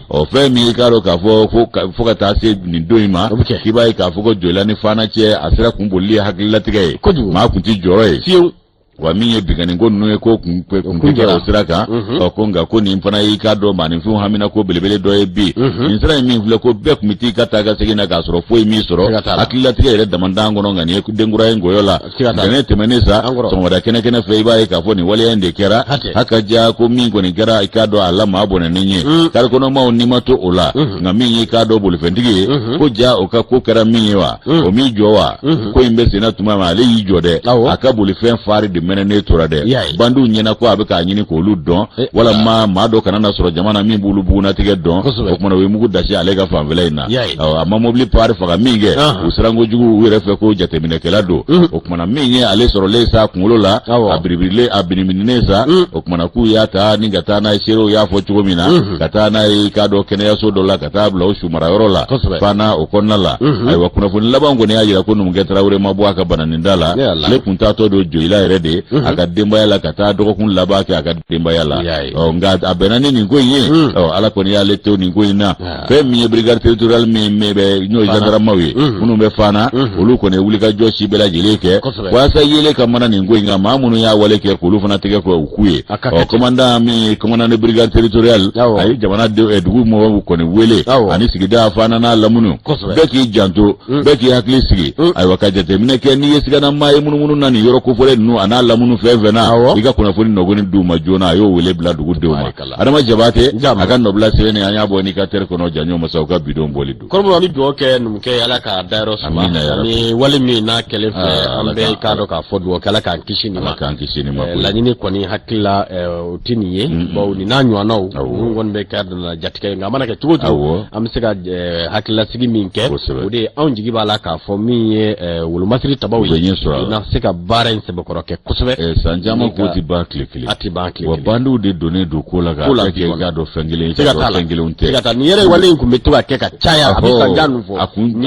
Ɔ fɛn min i k'a dɔn k'a fɔ ko fo ka taa se nin don in ma, k'i b'a ye k'a fɔ ko Joyila ni Fana cɛ, a sira kun bolili ye hakililatigɛ ye, maa kun tɛ jɔrɔ ye. Wa min ye binkanni ko ninnu ye, ko kun tɛ kɛ o sira kan. Ɔ ko nka ko nin fana y'i k'a dɔn maaninfinw hamina ko belebele dɔ ye bi. Nin sira in min filɛ, ko bɛɛ tun bɛ t'i ka taa ka segin na k'a sɔrɔ foyi m'i sɔrɔ, hakililatigɛ yɛrɛ damandan kɔnɔ. Nka nin ye denkura ye ngɔyɔ la. Ntɛnɛn tɛmɛnen sa, sɔgɔmada kɛnɛ kɛnɛ fɛ, i b'a ye k'a fɔ nin waleya in de kɛra. Haka ja ko min kɔni kɛra, i k'a dɔn a la maa bɔnɛnen ye, kari kɔnɔmaw ni ma to o la. Nka min ye i k'a dɔn bolifɛntigi ye, ko ja o ka ko kɛra min ye wa, o m'i jɔ wa, ko in bɛ senna tuma min, ale y'i jɔ dɛ, a ka bolifɛn fari de mɛnɛnen tora dɛ. Bandiw ɲɛna ko a bɛ k'a ɲini k'olu dɔn eh, walima maa dɔ kana na sɔrɔ jama na min b'olu bugunnatigɛ dɔn. O kumana u ye mugu dasi ale ka fanfɛla in na. A ma mobili pari faga min kɛ, u siran kojugu u yɛrɛ fɛ ko jateminɛkɛla don. O kumana min ye ale sɔrɔlen sa kunkolo la, a biribirilen, a binibininen sa. O kumana k'u y'a ta ni ka taa n'a ye, seerew y'a fɔ cogo min na, ka taa n'a ye i k'a dɔn kɛnɛyaso dɔ la, ka taa bila o sumarayɔrɔ la Fana o kɔnɔna la. Ayiwa, kunnafoni laban kɔni y'a jira ko numukɛ Tarawele ma bɔ a ka bananinda la. Ale kun taatɔ don Joyila yɛrɛ de a ka denbaya la, ka taa dɔgɔkun laban kɛ a ka denbaya la. Ɔ, nka a bɛnna ni nin ko in ye. Ɔ, Ala kɔni y'ale to nin ko in na. Fɛn min ye brigade territoriale min bɛ, n'o ye gendarmew ye minnu bɛ Fana, olu kɔni ye wulikajɔ si bɛɛ lajɛlen kɛ walasa yeelen ka mana nin ko in kan, maa minnu y'a wale kɛ, k'olu fana tɛgɛ ko u k'u ye. Ɔ, commandant min ye commandant de brigade territoriale, a ye jamana dugu mɔgɔw kɔni wele ani sigida Fana n'a lamini, bɛɛ k'i janto, bɛɛ k'i hakili sigi. Ayiwa, ka jateminɛ kɛ, n'i ye sigana maa ye munumunu na nin yɔrɔ kofɔlen ninnu a n'a lamini fɛn fɛn na, i ka kunnafoni nɔgɔni d'u ma joona. A y'o wele bila dugudenw ma. Adama Jabate a ka nɔbila sɛbɛnni, an y'a bɔ Indicateur kɔnɔ, Janjo Masaw ka bidon bɔli don. Kɔrɔbɔrɔ, an bɛ dugawu kɛ numukɛ ye, Ala k'a dayɔrɔ suma. Ni wale min n'a kɛlen filɛ, ah, an bɛ k'a dɔn k'a fɔ dugawu kɛ, Ala k'an kisi nin ma. K'an kisi nin ma. Eh, laɲini kɔni hakili la eh, o tɛ nin ye, bawo nin n'a ɲɔgɔnnaw ninnu kɔni bɛ kɛ donna jatigɛ ye. Nka a mana kɛ cogo o cogo, an bɛ se ka eh, hakililasigi min kɛ, o de ye anw jigi b'a la k'a fɔ min ye wolomasiri tabaw ye, u na se ka baara in sɛbɛkɔrɔ kɛ kosɛbɛ. San caman ko tɛ ban tile kelen. A tɛ ban tile wa bandiw de donnen don ko la k'a kɛ i k'a dɔn fɛn kelen, i k'a dɔn fɛn kelenw tɛ. Siga t'a nin yɛrɛ wale in tun bɛ to ka kɛ ka caya, a bɛ san jan ninnu fɔ. A kun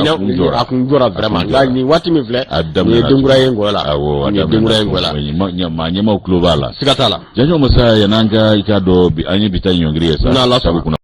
a kun jɔra vraiment, nka nin waati min filɛ, nin ye denkura ye ngɔyɔ la. Awɔ, nin ye denkura ye ngɔyɔ la. Maa ɲɛmaaw tulo b'a la. Siga t'a la. Janjo Masa, yan'an ka i k'a dɔn bi an ye bi ta ɲɔngiri ye sa. N'Ala sɔnna.